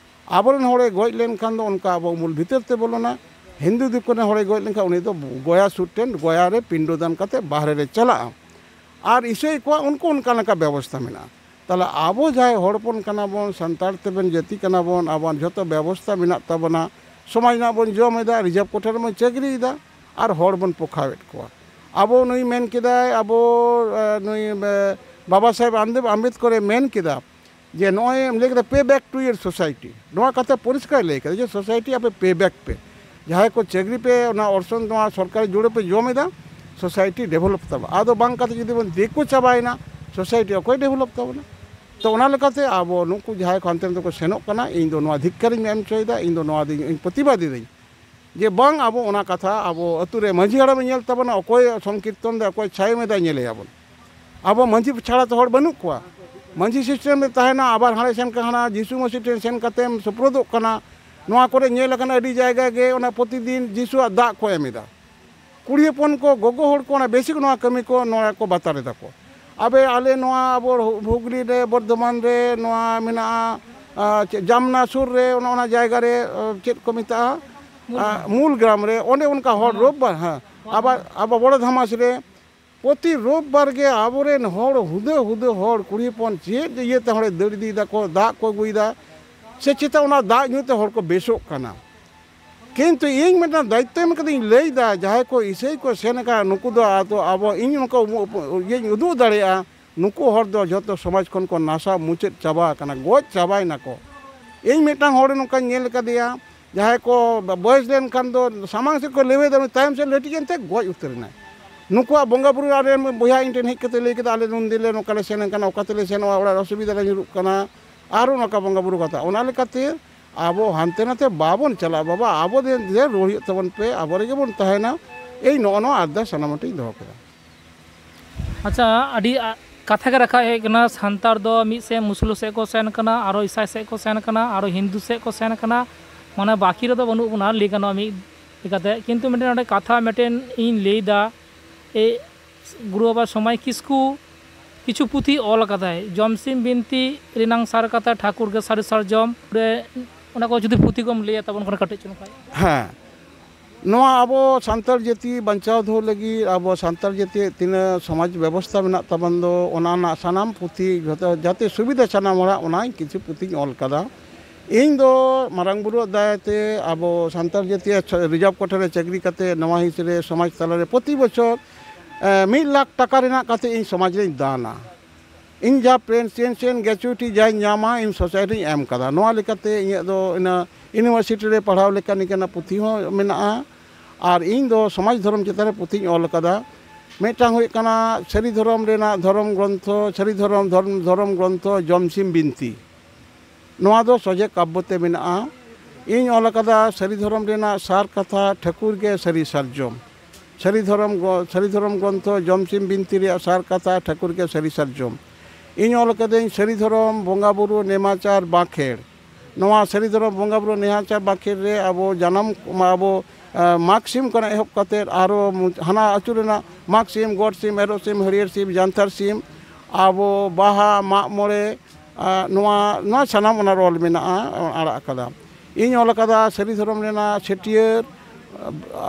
ᱟᱵᱚᱨᱮᱱ ᱦᱚᱲᱮ ᱜᱚᱡ ᱞᱮᱱᱠᱷᱟᱱ ᱫᱚ ᱚᱱᱠᱟ ᱟᱵᱚ ᱩᱢᱩᱞ ᱵᱷᱤᱛᱟᱹᱨ ᱛᱮ ᱵᱚᱞᱚᱱᱟ᱾ ᱦᱤᱱᱫᱩ ᱫᱤᱠᱩ ᱨᱮᱱ ᱦᱚᱲᱮ ᱜᱚᱡ ᱞᱮᱱᱠᱷᱟᱱ ᱩᱱᱤ ᱫᱚ ᱜᱚᱭᱟ ᱥᱩᱨ ᱴᱷᱮᱱ ᱜᱚᱭᱟ ᱨᱮ ᱯᱤᱱᱰᱚ ᱫᱟᱱ ᱠᱟᱛᱮ ᱵᱟᱦᱨᱮ ᱨᱮ ᱪᱟᱞᱟᱜᱼᱟ᱾ ᱟᱨ ᱤᱥᱟᱹᱭ ᱠᱚᱣᱟᱜ ᱩᱱᱠᱩ ᱚᱱᱠᱟ ᱞᱮᱠᱟ ᱵᱮᱵᱚᱥᱛᱷᱟ ᱢᱮᱱᱟᱜᱼᱟ᱾ ᱛᱟᱦᱞᱮ ᱟᱵᱚ ᱡᱟᱦᱟᱸᱭ ᱦᱚᱲ ᱦᱚᱯᱚᱱ ᱠᱟᱱᱟ ᱵᱚᱱ, ᱥᱟᱱᱛᱟᱲ ᱛᱮᱵᱚᱱ ᱡᱟᱹᱛᱤ ᱠᱟᱱᱟ ᱵᱚᱱ, ᱟᱵᱚᱣᱟᱜ ᱡᱷᱚᱛᱚ ᱵᱮᱵᱚᱥᱛᱷᱟ ᱢᱮᱱᱟᱜ ᱛᱟᱵᱚᱱᱟ, ᱥᱚᱢᱟᱡᱽ ᱨᱮᱱᱟᱜ ᱵᱚᱱ ᱡᱚᱢ ᱮᱫᱟ, ᱨᱤᱡᱟᱨᱵᱷ ᱠᱳᱴᱟ ᱨᱮᱵᱚᱱ ᱪᱟᱹᱠᱨᱤᱭᱮᱫᱟ, ᱟᱨ ᱦᱚᱲ ᱵᱚᱱ ᱯᱚᱠᱷᱟᱣᱮᱫ ᱠᱚᱣᱟ᱾ ᱟᱵᱚ ᱱᱩᱭ ᱢᱮᱱ ᱠᱮᱫᱟᱭ, ᱟᱵᱚ, ᱮ, ᱱᱩᱭ, ᱮ, ᱵᱟᱵᱟ ᱥᱟᱦᱮᱵᱽ ᱟᱢᱵᱮᱫ-, ᱟᱢᱵᱮᱫᱠᱚᱨᱮ ᱢᱮᱱ ᱠᱮᱫᱟ, ᱡᱮ ᱱᱚᱜᱼᱚᱭ ᱮᱢ ᱞᱟᱹᱭ ᱠᱮᱫᱟ, "Pay back to your society", ᱱᱚᱣᱟ ᱠᱟᱛᱷᱟ ᱯᱚᱨᱤᱥᱠᱟᱨ ᱞᱟᱹᱭ ᱠᱮᱫᱟ ᱡᱮ ᱥᱳᱥᱟᱭᱴᱤ ᱟᱯᱮ pay back ᱯᱮ, ᱡᱟᱦᱟᱸᱭ ᱠᱚ ᱪᱟᱹᱠᱨᱤ ᱯᱮ, ᱚᱱᱟ ᱚᱨᱥᱚᱝ ᱱᱚᱣᱟ ᱥᱚᱨᱠᱟᱨᱤ ᱡᱩᱲᱟᱹ ᱯᱮ ᱡᱚᱢ ᱮᱫᱟ, ᱥᱳᱥᱟᱭᱴᱤ ᱰᱮᱵᱷᱞᱚᱯ ᱛᱟᱵᱚᱱᱟ᱾ ᱟᱫᱚ ᱵᱟᱝ ᱠᱟᱛᱮ ᱡᱩᱫᱤ ᱵᱚᱱ ᱫᱤᱠᱩ ᱪᱟᱵᱟᱭᱮᱱᱟ, ᱥᱳᱥᱟᱭᱴᱤ ᱚᱠᱚᱭ ᱰᱮᱵᱷᱞᱚᱯ ᱛᱟᱵᱚᱱᱟ? ᱛᱚ ᱚᱱᱟ ᱞᱮᱠᱟᱛᱮ ᱟᱵᱚ ᱱᱩᱠᱩ ᱡᱟᱦᱟᱸᱭ ᱠᱚ ᱦᱟᱱᱛᱮ ᱱᱟᱛᱮ ᱠᱚ ᱥᱮᱱᱚᱜ ᱠᱟᱱᱟ, ᱤᱧ ᱫᱚ ᱱᱚᱣᱟ ᱫᱷᱤᱠᱠᱟᱨᱤᱧ ᱮᱢ ᱦᱚᱪᱚᱭᱮᱫᱟ, ᱤᱧ ᱫᱚ ᱱᱚᱣᱟ ᱫᱚᱧ, ᱤᱧ ᱯᱨᱚᱛᱤᱵᱟᱫ ᱮᱫᱟᱹᱧ᱾ ᱡᱮ ᱵᱟᱝ, ᱟᱵᱚ ᱚᱱᱟ ᱠᱟᱛᱷᱟ ᱟᱵᱚ ᱟᱹᱛᱩ ᱨᱮ ᱢᱟᱹᱡᱷᱤ ᱦᱟᱲᱟᱢᱮ ᱧᱮᱞ ᱛᱟᱵᱚᱱᱟ, ᱚᱠᱚᱭ ᱥᱚᱝᱠᱤᱨᱛᱚᱱ ᱫᱟ, ᱚᱠᱚᱭ ᱪᱷᱟᱭᱚᱢ ᱮᱫᱟ, ᱧᱮᱞᱮᱭᱟᱵᱚᱱ᱾ ᱟᱵᱚ ᱢᱟᱹᱡᱷᱤ ᱪᱷᱟᱲᱟ ᱛᱚ ᱦᱚᱲ ᱵᱟᱹᱱᱩᱜ ᱠᱚᱣᱟ᱾ ᱢᱟᱹᱡᱷᱤ ᱥᱤᱥᱴᱮᱢ ᱨᱮ ᱛᱟᱦᱮᱱᱟ, ᱟᱵᱟᱨ ᱦᱟᱸᱰᱮ ᱥᱮᱱ ᱠᱟᱱᱟ, ᱡᱤᱥᱩ ᱢᱟᱹᱥᱤ ᱴᱷᱮᱱ ᱥᱮᱱ ᱠᱟᱛᱮᱢ ᱥᱩᱯᱨᱩᱫᱚᱜ ᱠᱟᱱᱟ᱾ ᱱᱚᱣᱟ ᱠᱚᱨᱮ ᱧᱮᱞ ᱟᱠᱟᱱᱟ ᱟᱹᱰᱤ ᱡᱟᱭᱜᱟ ᱜᱮ ᱚᱱᱟ ᱯᱨᱚᱛᱤᱫᱤᱱ ᱡᱤᱥᱩᱣᱟᱜ ᱫᱟᱜ ᱠᱚ ᱮᱢ ᱮᱫᱟ᱾ ᱠᱩᱲᱤ ᱦᱚᱯᱚᱱ ᱠᱚ, ᱜᱚᱜᱚ ᱦᱚᱲ ᱠᱚ ᱚᱱᱟ ᱵᱮᱥᱤᱠ ᱱᱚᱣᱟ ᱠᱟᱹᱢᱤ ᱠᱚ ᱱᱚᱣᱟ ᱠᱚ ᱵᱟᱛᱟᱨ ᱮᱫᱟ ᱠᱚ᱾ ᱟᱵᱮ ᱟᱞᱮ ᱱᱚᱣᱟ ᱟᱵᱚ ᱦᱩᱜᱽᱞᱤ ᱨᱮ, ᱵᱚᱨᱫᱷᱚᱢᱟᱱ ᱨᱮ ᱱᱚᱣᱟ ᱢᱮᱱᱟᱜᱼᱟ, ᱟ, ᱪᱮᱫ, ᱡᱟᱢᱱᱟ ᱥᱩᱨ ᱨᱮ ᱚᱱᱟ, ᱚᱱᱟ ᱡᱟᱭᱜᱟ ᱨᱮ, ᱟ, ᱪᱮᱫ ᱠᱚ ᱢᱮᱛᱟᱜᱼᱟ? ᱢᱩᱞ ᱟ, ᱜᱨᱟᱢ᱾ ᱢᱩᱞ ᱜᱨᱟᱢ ᱨᱮ, ᱚᱸᱰᱮ ᱚᱱᱠᱟ ᱦᱚᱲ ᱨᱳᱵ ᱵᱟᱨ, ᱦᱮᱸ, ᱦᱚᱲ ᱟᱵᱟᱨ ᱟᱵᱚ ᱵᱚᱲᱚ ᱫᱷᱟᱢᱟᱥ ᱨᱮ ᱯᱨᱚᱛᱤ ᱨᱳᱵ ᱵᱟᱨ ᱜᱮ ᱟᱵᱚᱨᱮᱱ ᱦᱚᱲ, ᱦᱩᱫᱟᱹ ᱦᱩᱫᱟᱹ ᱦᱚᱲ, ᱠᱩᱲᱤ ᱦᱚᱯᱚᱱ ᱪᱮᱫ ᱤᱭᱟᱹᱛᱮ ᱦᱚᱲᱮ ᱫᱟᱹᱲ ᱤᱫᱤᱭᱮᱫᱟ ᱠᱚ, ᱫᱟᱜ ᱠᱚ ᱟᱹᱜᱩᱭᱮᱫᱟ, ᱥᱮ ᱪᱮᱛᱟ ᱚᱱᱟ ᱫᱟᱜ ᱧᱩ ᱛᱮ ᱦᱚᱲ ᱠᱚ ᱵᱮᱥᱚᱜ ᱠᱟᱱᱟ᱾ ᱠᱤᱱᱛᱩ ᱤᱧ ᱢᱤᱫᱴᱟᱝ ᱫᱟᱭᱤᱛᱛᱚ ᱮᱢ ᱠᱟᱛᱮᱧ ᱞᱟᱹᱭᱫᱟ, ᱡᱟᱦᱟᱸᱭ ᱠᱚ ᱤᱥᱟᱹᱭ ᱠᱚ ᱥᱮᱱ ᱟᱠᱟᱱᱟ, ᱱᱩᱠᱩ ᱫᱚ ᱟᱫᱚ ᱟᱵᱚ, ᱤᱧ ᱱᱚᱝᱠᱟ ᱩᱢᱩ-, ᱩᱯ-, ᱤᱭᱟᱹᱧ ᱩᱫᱩᱜ ᱫᱟᱲᱮᱭᱟᱜᱼᱟ, ᱱᱩᱠᱩ ᱦᱚᱲ ᱫᱚ ᱡᱷᱚᱛᱚ ᱥᱚᱢᱟᱡᱽ ᱠᱷᱚᱱ ᱠᱚ ᱱᱟᱥᱟᱣ ᱢᱩᱪᱟᱹᱫ ᱪᱟᱵᱟ ᱟᱠᱟᱱᱟ, ᱜᱚᱡ ᱪᱟᱵᱟᱭᱮᱱᱟ ᱠᱚ᱾ ᱤᱧ ᱢᱤᱫᱴᱟᱝ ᱦᱚᱲ ᱱᱚᱝᱠᱟᱧ ᱧᱮᱞ ᱠᱟᱫᱮᱭᱟ, ᱡᱟᱦᱟᱸᱭ ᱠᱚ ᱵᱚᱭᱮᱥ ᱞᱮᱱᱠᱷᱟᱱ ᱫᱚ ᱥᱟᱢᱟᱝ ᱥᱮᱫ ᱠᱚ ᱞᱮᱣᱮᱫᱟ, ᱩᱱᱤ ᱛᱟᱭᱚᱢ ᱥᱮᱫ ᱞᱟᱹᱴᱤᱡ ᱮᱱᱛᱮ ᱜᱚᱡ ᱩᱛᱟᱹᱨ ᱮᱱᱟᱭ᱾ ᱱᱩᱠᱩᱣᱟᱜ ᱵᱚᱸᱜᱟ ᱵᱩᱨᱩ ᱟᱞᱮ ᱨᱮᱱ ᱵᱚᱭᱦᱟ ᱤᱧ ᱴᱷᱮᱱ ᱦᱮᱡ ᱠᱟᱛᱮ ᱞᱟᱹᱭ ᱠᱮᱫᱟ, "ᱟᱞᱮ ᱱᱩᱱ ᱫᱤᱱ ᱞᱮ ᱱᱚᱝᱠᱟ ᱞᱮ ᱥᱮᱱ ᱟᱠᱟᱱᱟ, ᱚᱠᱟ ᱛᱮᱞᱮ ᱥᱮᱱᱚᱜᱼᱟ, ᱚᱲᱟᱜ ᱨᱮ ᱚᱥᱩᱵᱤᱫᱷᱟ ᱨᱮ ᱧᱩᱨᱩᱜ ᱠᱟᱱᱟ", ᱟᱨᱚ ᱱᱚᱝᱠᱟ ᱵᱚᱸᱜᱟ ᱵᱩᱨᱩ ᱠᱟᱛᱷᱟ᱾ ᱚᱱᱟ ᱞᱮᱠᱟᱛᱮ ᱟᱵᱚ ᱦᱟᱱᱛᱮ ᱱᱟᱛᱮ ᱵᱟᱵᱚᱱ ᱪᱟᱞᱟᱜᱼᱟ ᱵᱟᱵᱟ, ᱟᱵᱚ ᱫᱮ, ᱫᱮ ᱨᱩᱣᱟᱹᱲ ᱦᱩᱭᱩᱜ ᱛᱟᱵᱚᱱ ᱯᱮ, ᱟᱵᱚ ᱨᱮᱜᱮ ᱵᱚᱱ ᱛᱟᱦᱮᱱᱟ᱾ ᱮᱭ ᱱᱚᱜᱼᱚ ᱱᱚᱣᱟ ᱟᱨᱫᱟᱥ ᱥᱟᱱᱟᱢ ᱦᱚᱲ ᱴᱷᱮᱱ ᱤᱧ ᱫᱚᱦᱚ ᱠᱮᱫᱟ᱾ ᱟᱪᱪᱷᱟ, ᱟᱹᱰᱤ, ᱟ, ᱠᱟᱛᱷᱟ ᱜᱮ ᱨᱟᱠᱟᱵ ᱦᱮᱡ ᱠᱟᱱᱟ, ᱥᱟᱱᱛᱟᱲ ᱫᱚ ᱢᱤᱫ ᱥᱮᱫ ᱢᱩᱥᱞᱟᱹ ᱥᱮᱫ ᱠᱚ ᱥᱮᱱ ᱠᱟᱱᱟ, ᱟᱨᱚ ᱤᱥᱟᱭ ᱥᱮᱫ ᱠᱚ ᱥᱮᱱ ᱠᱟᱱᱟ, ᱟᱨᱚ ᱦᱤᱱᱫᱩ ᱥᱮᱫ ᱠᱚ ᱥᱮᱱ ᱠᱟᱱᱟ, ᱢᱟᱱᱮ ᱵᱟᱹᱠᱤ ᱨᱮᱫᱚ ᱵᱟᱹᱱᱩᱜ ᱵᱚᱱᱟ ᱞᱟᱹᱭ ᱜᱟᱱᱚᱜᱼᱟ ᱢᱤᱫ ᱞᱮᱠᱟᱛᱮ᱾ ᱠᱤᱱᱛᱩ ᱢᱤᱫᱴᱮᱱ ᱚᱸᱰᱮ ᱠᱟᱛᱷᱟ ᱢᱤᱫᱴᱮᱱ ᱤᱧ ᱞᱟᱹᱭᱫᱟ, ᱮ, ᱜᱩᱨᱩ ᱵᱟᱵᱟ ᱥᱚᱢᱟᱭ ᱠᱤᱥᱠᱩ ᱠᱤᱪᱷᱩ ᱯᱩᱛᱷᱤ ᱚᱞ ᱟᱠᱟᱫᱟᱭ, ᱡᱚᱢᱥᱤᱢ ᱵᱤᱱᱛᱤ ᱨᱮᱱᱟᱝ ᱥᱟᱨ ᱠᱟᱛᱷᱟ, ᱴᱷᱟᱹᱠᱩᱨ ᱜᱮ ᱥᱟᱹᱨᱤ ᱥᱟᱨᱡᱚᱢ ᱨᱮ, ᱚᱱᱟ ᱠᱚ ᱡᱩᱫᱤ ᱯᱩᱛᱷᱤ ᱠᱚᱢ ᱞᱟᱹᱭᱟ ᱛᱟᱵᱚᱱ ᱠᱷᱟᱱ ᱠᱟᱹᱴᱤᱡ ᱪᱩᱞᱩᱝ ᱠᱷᱟᱡ᱾ ᱦᱮᱸ, ᱱᱚᱣᱟ ᱟᱵᱚ ᱥᱟᱱᱛᱟᱲ ᱡᱟᱹᱛᱤ ᱵᱟᱧᱪᱟᱣ ᱫᱚᱦᱚ ᱞᱟᱹᱜᱤᱫ, ᱟᱵᱚ ᱥᱟᱱᱛᱟᱲ ᱡᱟᱹᱛᱤ ᱛᱤᱱᱟᱹᱜ ᱥᱚᱢᱟᱡᱽ ᱵᱮᱵᱚᱥᱛᱷᱟ ᱢᱮᱱᱟᱜ ᱛᱟᱵᱚᱱ ᱫᱚ, ᱚᱱᱟ ᱨᱮᱱᱟᱜ ᱥᱟᱱᱟᱢ ᱯᱩᱛᱷᱤ ᱡᱷᱚᱛᱚ ᱡᱟᱛᱮ ᱥᱩᱵᱤᱫᱷᱟ ᱥᱟᱱᱟᱢ ᱦᱚᱲᱟᱜ, ᱚᱱᱟ ᱠᱤᱪᱷᱩ ᱯᱩᱛᱷᱤᱧ ᱚᱞ ᱠᱟᱫᱟ᱾ ᱤᱧ ᱫᱚ ᱢᱟᱨᱟᱝ ᱵᱩᱨᱩᱣᱟᱜ ᱫᱟᱭᱟ ᱛᱮ ᱟᱵᱚ ᱥᱟᱱᱛᱟᱲ ᱡᱟᱹᱛᱤᱭᱟᱜ ᱨᱤᱡᱟᱨᱵᱷ ᱠᱚᱴᱷᱟ ᱨᱮ ᱪᱟᱹᱠᱨᱤ ᱠᱟᱛᱮ ᱱᱚᱣᱟ ᱦᱤᱸᱥ ᱨᱮ ᱥᱚᱢᱟᱡᱽ ᱛᱟᱞᱟᱨᱮ ᱯᱨᱚᱛᱤ ᱵᱚᱪᱷᱚᱨ, ᱮ, ᱢᱤᱫ ᱞᱟᱠᱷ ᱴᱟᱠᱟ ᱨᱮᱱᱟᱜ ᱠᱟᱛᱮ ᱤᱧ ᱥᱚᱢᱟᱡᱽ ᱨᱮᱧ ᱫᱟᱱᱟ᱾ ᱤᱧ ᱡᱟ ᱯᱮᱱᱥᱚᱱ ᱥᱮᱱ ᱜᱨᱮᱪᱩᱭᱤᱴᱤ ᱡᱟᱧ ᱧᱟᱢᱟ, ᱤᱧ ᱥᱳᱥᱟᱭᱴᱤᱧ ᱮᱢ ᱠᱟᱫᱟ᱾ ᱱᱚᱣᱟ ᱞᱮᱠᱟᱛᱮ ᱤᱧᱟᱹᱜ ᱫᱚ ᱤᱱᱟᱹ ᱤᱭᱩᱱᱤᱵᱷᱟᱨᱥᱤᱴᱤ ᱨᱮ ᱯᱟᱲᱦᱟᱣ ᱞᱮᱠᱟ ᱱᱤᱝᱠᱟᱹᱱᱟᱜ ᱯᱩᱛᱷᱤ ᱦᱚᱸ ᱢᱮᱱᱟᱜᱼᱟ᱾ ᱟᱨ ᱤᱧ ᱫᱚ ᱥᱚᱢᱟᱡᱽ ᱫᱷᱚᱨᱚᱢ ᱪᱮᱛᱟᱱ ᱨᱮ ᱯᱩᱛᱷᱤᱧ ᱚᱞ ᱠᱟᱫᱟ᱾ ᱢᱤᱫᱴᱟᱝ ᱦᱩᱭᱩᱜ ᱠᱟᱱᱟ ᱥᱟᱹᱨᱤ ᱫᱷᱚᱨᱚᱢ ᱨᱮᱱᱟᱜ ᱫᱷᱚᱨᱚᱢ ᱜᱨᱚᱱᱛᱷᱚ, ᱥᱟᱹᱨᱤ ᱫᱷᱚᱨᱚᱢ, ᱫᱷᱚᱨᱚᱢ, ᱫᱷᱚᱨᱚᱢ ᱜᱨᱚᱱᱛᱷᱚ ᱡᱚᱢᱥᱤᱢ ᱵᱤᱱᱛᱤ᱾ ᱱᱚᱣᱟ ᱫᱚ ᱥᱚᱡᱷᱮ ᱠᱟᱵᱽᱵᱚ ᱛᱮ ᱢᱮᱱᱟᱜᱼᱟ᱾ ᱤᱧ ᱚᱞ ᱟᱠᱟᱫᱟ ᱥᱟᱹᱨᱤ ᱫᱷᱚᱨᱚᱢ ᱨᱮᱱᱟᱜ ᱥᱟᱨ ᱠᱟᱛᱷᱟ, ᱴᱷᱟᱹᱠᱩᱨ ᱜᱮ ᱥᱟᱹᱨᱤ ᱥᱟᱨᱡᱚᱢ᱾ ᱥᱟᱹᱨᱤ ᱫᱷᱚᱨᱚᱢ ᱜᱚ-, ᱥᱟᱹᱨᱤ ᱫᱷᱚᱨᱚᱢ ᱜᱨᱚᱱᱛᱷᱚ ᱡᱚᱢᱥᱤᱢ ᱵᱤᱱᱛᱤ ᱨᱮᱭᱟᱜ ᱥᱟᱨ ᱠᱟᱛᱷᱟ, ᱴᱷᱟᱹᱠᱩᱨ ᱜᱮ ᱥᱟᱹᱨᱤ ᱥᱟᱨᱡᱚᱢ᱾ ᱤᱧ ᱚᱞ ᱟᱠᱟᱫᱟᱹᱧ ᱥᱟᱹᱨᱤ ᱫᱷᱚᱨᱚᱢ ᱵᱚᱸᱜᱟ ᱵᱩᱨᱩ ᱱᱮᱢᱟᱪᱟᱨ ᱵᱟᱸᱠᱷᱮᱲ᱾ ᱱᱚᱣᱟ ᱥᱟᱹᱨᱤ ᱫᱷᱚᱨᱚᱢ ᱵᱚᱸᱜᱟ ᱵᱩᱨᱩ ᱱᱮᱢᱟᱪᱟᱨ ᱵᱟᱸᱠᱷᱮᱲ ᱨᱮ ᱟᱵᱚ ᱡᱟᱱᱟᱢ, ᱟᱵᱚ, ᱮ, ᱢᱟᱜᱽ ᱥᱤᱢ ᱠᱷᱚᱱᱟᱜ ᱮᱦᱚᱵ ᱠᱟᱛᱮᱫ ᱟᱨᱚ ᱢᱩ-, ᱦᱟᱱᱟ ᱟᱹᱛᱩ ᱨᱮᱱᱟᱜ ᱢᱟᱜᱽ ᱥᱤᱢ, ᱜᱚᱰ ᱥᱤᱢ, ᱮᱨᱚᱜ ᱥᱤᱢ, ᱦᱟᱹᱨᱭᱟᱹᱲ ᱥᱤᱢ, ᱡᱟᱱᱛᱷᱟᱲ ᱥᱤᱢ, ᱟᱵᱚ ᱵᱟᱦᱟ, ᱢᱟᱜ ᱢᱚᱬᱮ, ᱟᱨ ᱱᱚᱣᱟ, ᱱᱚᱣᱟ ᱥᱟᱱᱟᱢ ᱚᱱᱟ ᱨᱚᱞ ᱢᱮᱱᱟᱜᱼᱟ, ᱟᱲᱟᱜ ᱟᱠᱟᱫᱟ᱾ ᱤᱧ ᱚᱞ ᱟᱠᱟᱫᱟ ᱥᱟᱹᱨᱤ ᱫᱷᱚᱨᱚᱢ ᱨᱮᱱᱟᱜ ᱪᱷᱟᱹᱴᱭᱟᱹᱨ,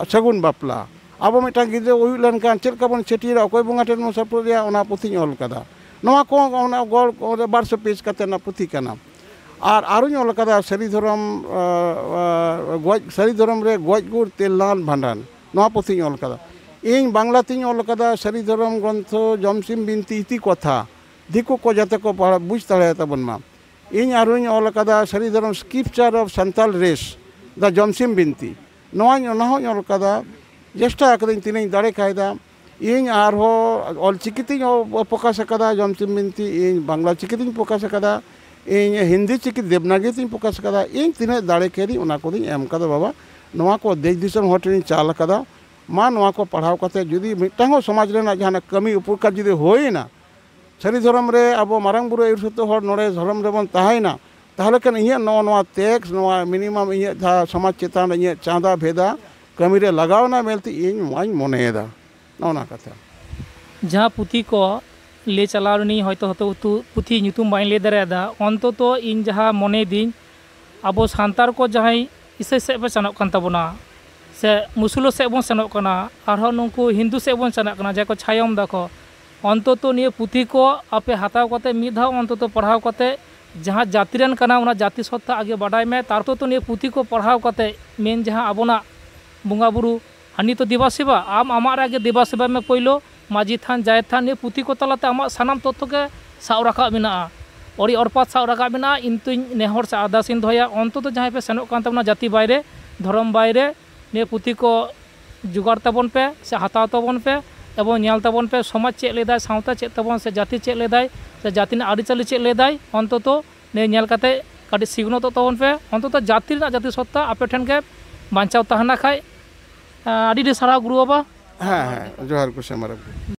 ᱥᱟᱹᱜᱩᱱ ᱵᱟᱯᱞᱟ᱾ ᱟᱵᱚ ᱢᱤᱫᱴᱟᱝ ᱜᱤᱫᱽᱨᱟᱹ ᱦᱩᱭᱩᱜ ᱞᱮᱱᱠᱷᱟᱱ ᱪᱮᱫ ᱞᱮᱠᱟ ᱵᱚᱱ ᱪᱷᱟᱹᱴᱭᱟᱹᱨᱟ, ᱚᱠᱚᱭ ᱵᱚᱸᱜᱟ ᱴᱷᱮᱱ ᱵᱚᱱ ᱥᱟᱹᱯᱲᱟᱹ ᱨᱮᱭᱟ, ᱚᱱᱟ ᱯᱩᱛᱷᱤᱧ ᱚᱞ ᱠᱟᱫᱟ᱾ ᱱᱚᱣᱟ ᱠᱚ ᱚᱱᱟ ᱜᱚᱲ ᱵᱟᱨᱥᱚ ᱯᱮᱡᱽ ᱠᱟᱛᱮ ᱨᱮᱱᱟᱜ ᱯᱩᱛᱷᱤ ᱠᱟᱱᱟ᱾ ᱟᱨ ᱟᱨᱚᱧ ᱚᱞ ᱠᱟᱫᱟ ᱥᱟᱹᱨᱤ ᱫᱷᱚᱨᱚᱢ, ᱟ, ᱟ, ᱜᱚᱡ, ᱥᱟᱹᱨᱤ ᱫᱷᱚᱨᱚᱢ ᱨᱮ ᱜᱚᱡ ᱜᱩᱨ ᱛᱮᱞ ᱱᱟᱞ ᱵᱷᱟᱸᱰᱟᱱ, ᱱᱚᱣᱟ ᱯᱩᱛᱷᱤᱧ ᱚᱞ ᱠᱟᱫᱟ᱾ ᱤᱧ ᱵᱟᱝᱞᱟ ᱛᱤᱧ ᱚᱞ ᱠᱟᱫᱟ ᱥᱟᱹᱨᱤ ᱫᱷᱚᱨᱚᱢ ᱜᱨᱚᱱᱛᱷᱚ ᱡᱚᱢᱥᱤᱢ ᱵᱤᱱᱛᱤ ᱤᱛᱤ ᱠᱚᱛᱷᱟ, ᱫᱤᱠᱩ ᱠᱚ ᱡᱟᱛᱮ ᱠᱚ ᱯᱟᱲᱦᱟᱣ ᱵᱩᱡᱽ ᱫᱟᱲᱮᱭᱟᱛᱟ ᱵᱚᱱ ᱢᱟ᱾ ᱤᱧ ᱟᱨᱚᱧ ᱚᱞ ᱟᱠᱟᱫᱟ ᱥᱟᱹᱨᱤ ᱫᱷᱚᱨᱚᱢ Scripture of Santal Race, The ᱡᱚᱢᱥᱤᱢ ᱵᱤᱱᱛᱤ, ᱱᱚᱣᱟᱧ, ᱚᱱᱟ ᱦᱚᱸᱧ ᱚᱞ ᱟᱠᱟᱫᱟ᱾ ᱪᱮᱥᱴᱟ ᱟᱠᱟᱫᱟᱹᱧ ᱛᱤᱱᱟᱹᱧ ᱫᱟᱲᱮ ᱠᱟᱭᱫᱟ᱾ ᱤᱧ ᱟᱨᱦᱚᱸ ᱚᱞ ᱪᱤᱠᱤ ᱛᱤᱧ ᱚ-, ᱯᱨᱚᱠᱟᱥ ᱟᱠᱟᱫᱟ ᱡᱚᱢᱥᱤᱢ ᱵᱤᱱᱛᱤ, ᱤᱧ ᱵᱟᱝᱞᱟ ᱪᱤᱠᱤ ᱛᱤᱧ ᱯᱨᱚᱠᱟᱥ ᱟᱠᱟᱫᱟ, ᱤᱧ ᱦᱤᱱᱫᱤ ᱪᱤᱠᱤ ᱫᱮᱵᱽᱱᱟᱜᱤᱨᱤ ᱛᱤᱧ ᱯᱨᱚᱠᱟᱥ ᱟᱠᱟᱫᱟ᱾ ᱤᱧ ᱛᱤᱱᱟᱹᱜ ᱫᱟᱲᱮ ᱠᱮᱫᱤᱧ ᱚᱱᱟ ᱠᱚᱫᱚᱧ ᱮᱢ ᱟᱠᱟᱫᱟ ᱵᱟᱵᱟ᱾ ᱱᱚᱣᱟ ᱠᱚ ᱫᱮᱥ ᱫᱤᱥᱚᱢ ᱦᱚᱲ ᱴᱷᱮᱱᱤᱧ ᱪᱟᱞ ᱟᱠᱟᱫᱟ᱾ ᱢᱟ ᱱᱚᱣᱟ ᱠᱚ ᱯᱟᱲᱦᱟᱣ ᱠᱟᱛᱮ ᱡᱩᱫᱤ ᱢᱤᱫᱴᱟᱝ ᱦᱚᱸ ᱥᱚᱢᱟᱡᱽ ᱨᱮᱱᱟᱜ ᱡᱟᱦᱟᱱᱟᱜ ᱠᱟᱹᱢᱤ ᱩᱯᱚᱠᱟᱨ ᱡᱩᱫᱤ ᱦᱩᱭᱮᱱᱟ, ᱥᱟᱹᱨᱤ ᱫᱷᱚᱨᱚᱢ ᱨᱮ ᱟᱵᱚ ᱢᱟᱨᱟᱝ ᱵᱩᱨᱩ ᱟᱹᱭᱩᱨ ᱥᱩᱛᱩ ᱦᱚᱲ ᱱᱚᱰᱮ ᱫᱷᱚᱨᱚᱢ ᱨᱮᱵᱚᱱ ᱛᱟᱦᱮᱸᱭᱮᱱᱟ, ᱛᱟᱦᱚᱞᱮ ᱠᱷᱟᱱ ᱤᱧᱟᱹᱜ ᱱᱚᱜᱼᱚ ᱱᱚᱣᱟ tax, ᱱᱚᱣᱟ minimum ᱤᱧᱟᱹᱜ ᱡᱟᱦᱟᱸ ᱥᱚᱢᱟᱡᱽ ᱪᱮᱛᱟᱱ ᱨᱮ ᱤᱧᱟᱹᱜ ᱪᱟᱸᱫᱟ ᱵᱷᱮᱫᱟ ᱠᱟᱹᱢᱤ ᱨᱮ ᱞᱟᱜᱟᱣ ᱮᱱᱟ ᱢᱮᱱᱛᱮ ᱤᱧ ᱱᱚᱣᱟᱧ ᱢᱚᱱᱮᱭᱮᱫᱟ᱾ ᱱᱚᱜᱼᱚ ᱱᱚᱣᱟ ᱠᱟᱛᱷᱟ᱾ ᱡᱟᱦᱟᱸ ᱯᱩᱛᱷᱤ ᱠᱚ ᱞᱟᱹᱭ ᱪᱟᱞᱟᱣ ᱞᱮᱱᱟᱹᱧ, ᱦᱚᱭᱛᱳ, ᱦᱚᱭᱛᱳ ᱩᱛᱩ ᱯᱩᱛᱷᱤ ᱧᱩᱛᱩᱢ ᱵᱟᱹᱧ ᱞᱟᱹᱭ ᱫᱟᱲᱮᱭᱟᱫᱟ, ᱚᱱᱛᱚᱛᱚ ᱤᱧ ᱡᱟᱦᱟᱸ ᱢᱚᱱᱮᱭᱮᱫᱟᱹᱧ, ᱟᱵᱚ ᱥᱟᱱᱛᱟᱲ ᱠᱚ ᱡᱟᱦᱟᱸᱭ ᱤᱥᱟᱹᱭ ᱥᱮᱫ ᱯᱮ ᱥᱮᱱᱚᱜ ᱠᱟᱱ ᱛᱟᱵᱚᱱᱟ, ᱥᱮ ᱢᱩᱥᱞᱟᱹ ᱥᱮᱫ ᱵᱚᱱ ᱥᱮᱱᱚᱜ ᱠᱟᱱᱟ, ᱟᱨᱦᱚᱸ ᱱᱩᱠᱩ ᱦᱤᱱᱫᱩ ᱥᱮᱫ ᱵᱚᱱ ᱪᱟᱞᱟᱜ ᱠᱟᱱᱟ, ᱡᱟᱦᱟᱸᱭ ᱠᱚ ᱪᱷᱟᱭᱚᱢ ᱫᱟᱠᱚ, ᱚᱱᱛᱚᱛᱚ ᱱᱤᱭᱟᱹ ᱯᱩᱛᱷᱤ ᱠᱚ ᱟᱯᱮ ᱦᱟᱛᱟᱣ ᱠᱟᱛᱮ, ᱢᱤᱫ ᱫᱷᱟᱣ ᱚᱱᱛᱚᱛᱚ ᱯᱟᱲᱦᱟᱣ ᱠᱟᱛᱮ, ᱡᱟᱦᱟᱸ ᱡᱟᱹᱛᱤ ᱨᱮᱱ ᱠᱟᱱᱟ, ᱚᱱᱟ ᱡᱟᱹᱛᱤ ᱥᱚᱛᱛᱟ ᱟᱜᱮ ᱵᱟᱰᱟᱭ ᱢᱮ᱾ ᱛᱟᱨᱯᱚᱨ ᱛᱚ ᱱᱤᱭᱟᱹ ᱯᱩᱛᱷᱤ ᱠᱚ ᱯᱟᱲᱦᱟᱣ ᱠᱟᱛᱮ ᱢᱮᱱ ᱡᱟᱦᱟᱸ ᱟᱵᱚᱱᱟᱜ ᱵᱚᱸᱜᱟ ᱵᱩᱨᱩ, ᱦᱟᱹᱱᱤ ᱛᱚ ᱫᱮᱵᱟ ᱥᱮᱵᱟ, ᱟᱢ ᱟᱢᱟᱜ ᱨᱮ ᱟᱜᱮ ᱫᱮᱵᱟ ᱥᱮᱵᱟᱭ ᱢᱮ ᱯᱳᱭᱞᱳ, ᱢᱟᱹᱡᱷᱤ ᱛᱷᱟᱱ, ᱡᱟᱦᱮᱨ ᱛᱷᱟᱱ, ᱱᱤᱭᱟᱹ ᱯᱩᱛᱷᱤ ᱠᱚ ᱛᱟᱞᱟᱛᱮ ᱟᱢᱟᱜ ᱥᱟᱱᱟᱢ ᱛᱚᱛᱛᱷᱚ ᱜᱮ ᱥᱟᱵ ᱨᱟᱠᱟᱵ ᱢᱮᱱᱟᱜᱼᱟ, ᱚᱲᱤ ᱚᱨᱯᱟᱛ ᱥᱟᱵ ᱨᱟᱠᱟᱵ ᱢᱮᱱᱟᱜᱼᱟ᱾ ᱤᱧ ᱛᱚᱧ ᱱᱮᱦᱚᱨ ᱥᱮ ᱟᱨᱫᱟᱥ ᱤᱧ ᱫᱚᱦᱚᱭᱟ, ᱚᱱᱛᱚᱛᱚ ᱡᱟᱦᱟᱸᱭ ᱯᱮ ᱥᱮᱱᱚᱜ ᱠᱟᱱ ᱛᱟᱵᱚᱱᱟ ᱡᱟᱹᱛᱤ ᱵᱟᱭᱨᱮ, ᱫᱷᱚᱨᱚᱢ ᱵᱟᱭᱨᱮ, ᱱᱤᱭᱟᱹ ᱯᱩᱛᱷᱤ ᱠᱚ ᱡᱚᱜᱟᱲ ᱛᱟᱵᱚᱱ ᱯᱮ ᱥᱮ ᱦᱟᱛᱟᱣ ᱛᱟᱵᱚᱱ ᱯᱮ, ᱮᱵᱚᱝ ᱧᱮᱞ ᱛᱟᱵᱚᱱ ᱯᱮ ᱥᱚᱢᱟᱡᱽ ᱪᱮᱫ ᱞᱟᱹᱭᱫᱟᱭ, ᱥᱟᱶᱛᱟ ᱪᱮᱫ ᱛᱟᱵᱚᱱ ᱥᱮ ᱡᱟᱹᱛᱤ ᱪᱮᱫ ᱞᱟᱹᱭᱫᱟᱭ, ᱥᱮ ᱡᱟᱹᱛᱤ ᱨᱮᱱᱟᱜ ᱟᱹᱨᱤᱪᱟᱹᱞᱤ ᱪᱮᱫ ᱞᱟᱹᱭᱫᱟᱭ, ᱚᱱᱛᱚᱛᱚ ᱱᱤᱭᱟᱹ ᱧᱮᱞ ᱠᱟᱛᱮ ᱠᱟᱹᱴᱤᱡ ᱥᱤᱠᱷᱱᱟᱹᱛᱚᱜ ᱛᱟᱵᱚᱱ ᱯᱮ᱾ ᱚᱱᱛᱚᱛᱚ ᱡᱟᱹᱛᱤ ᱨᱮᱱᱟᱜ ᱡᱟᱹᱛᱤ ᱥᱚᱛᱛᱟ ᱟᱯᱮ ᱴᱷᱮᱱ ᱜᱮ ᱵᱟᱧᱪᱟᱣ ᱛᱟᱦᱮᱱᱟ ᱠᱷᱟᱡ, ᱟᱹᱰᱤ ᱟᱹᱰᱤ ᱥᱟᱨᱦᱟᱣ ᱜᱩᱨᱩ ᱵᱟᱵᱟ᱾ ᱦᱮᱸ, ᱦᱮᱸ, ᱡᱚᱦᱟᱨ ᱜᱮ ᱥᱮ ᱢᱟᱨᱟᱝ᱾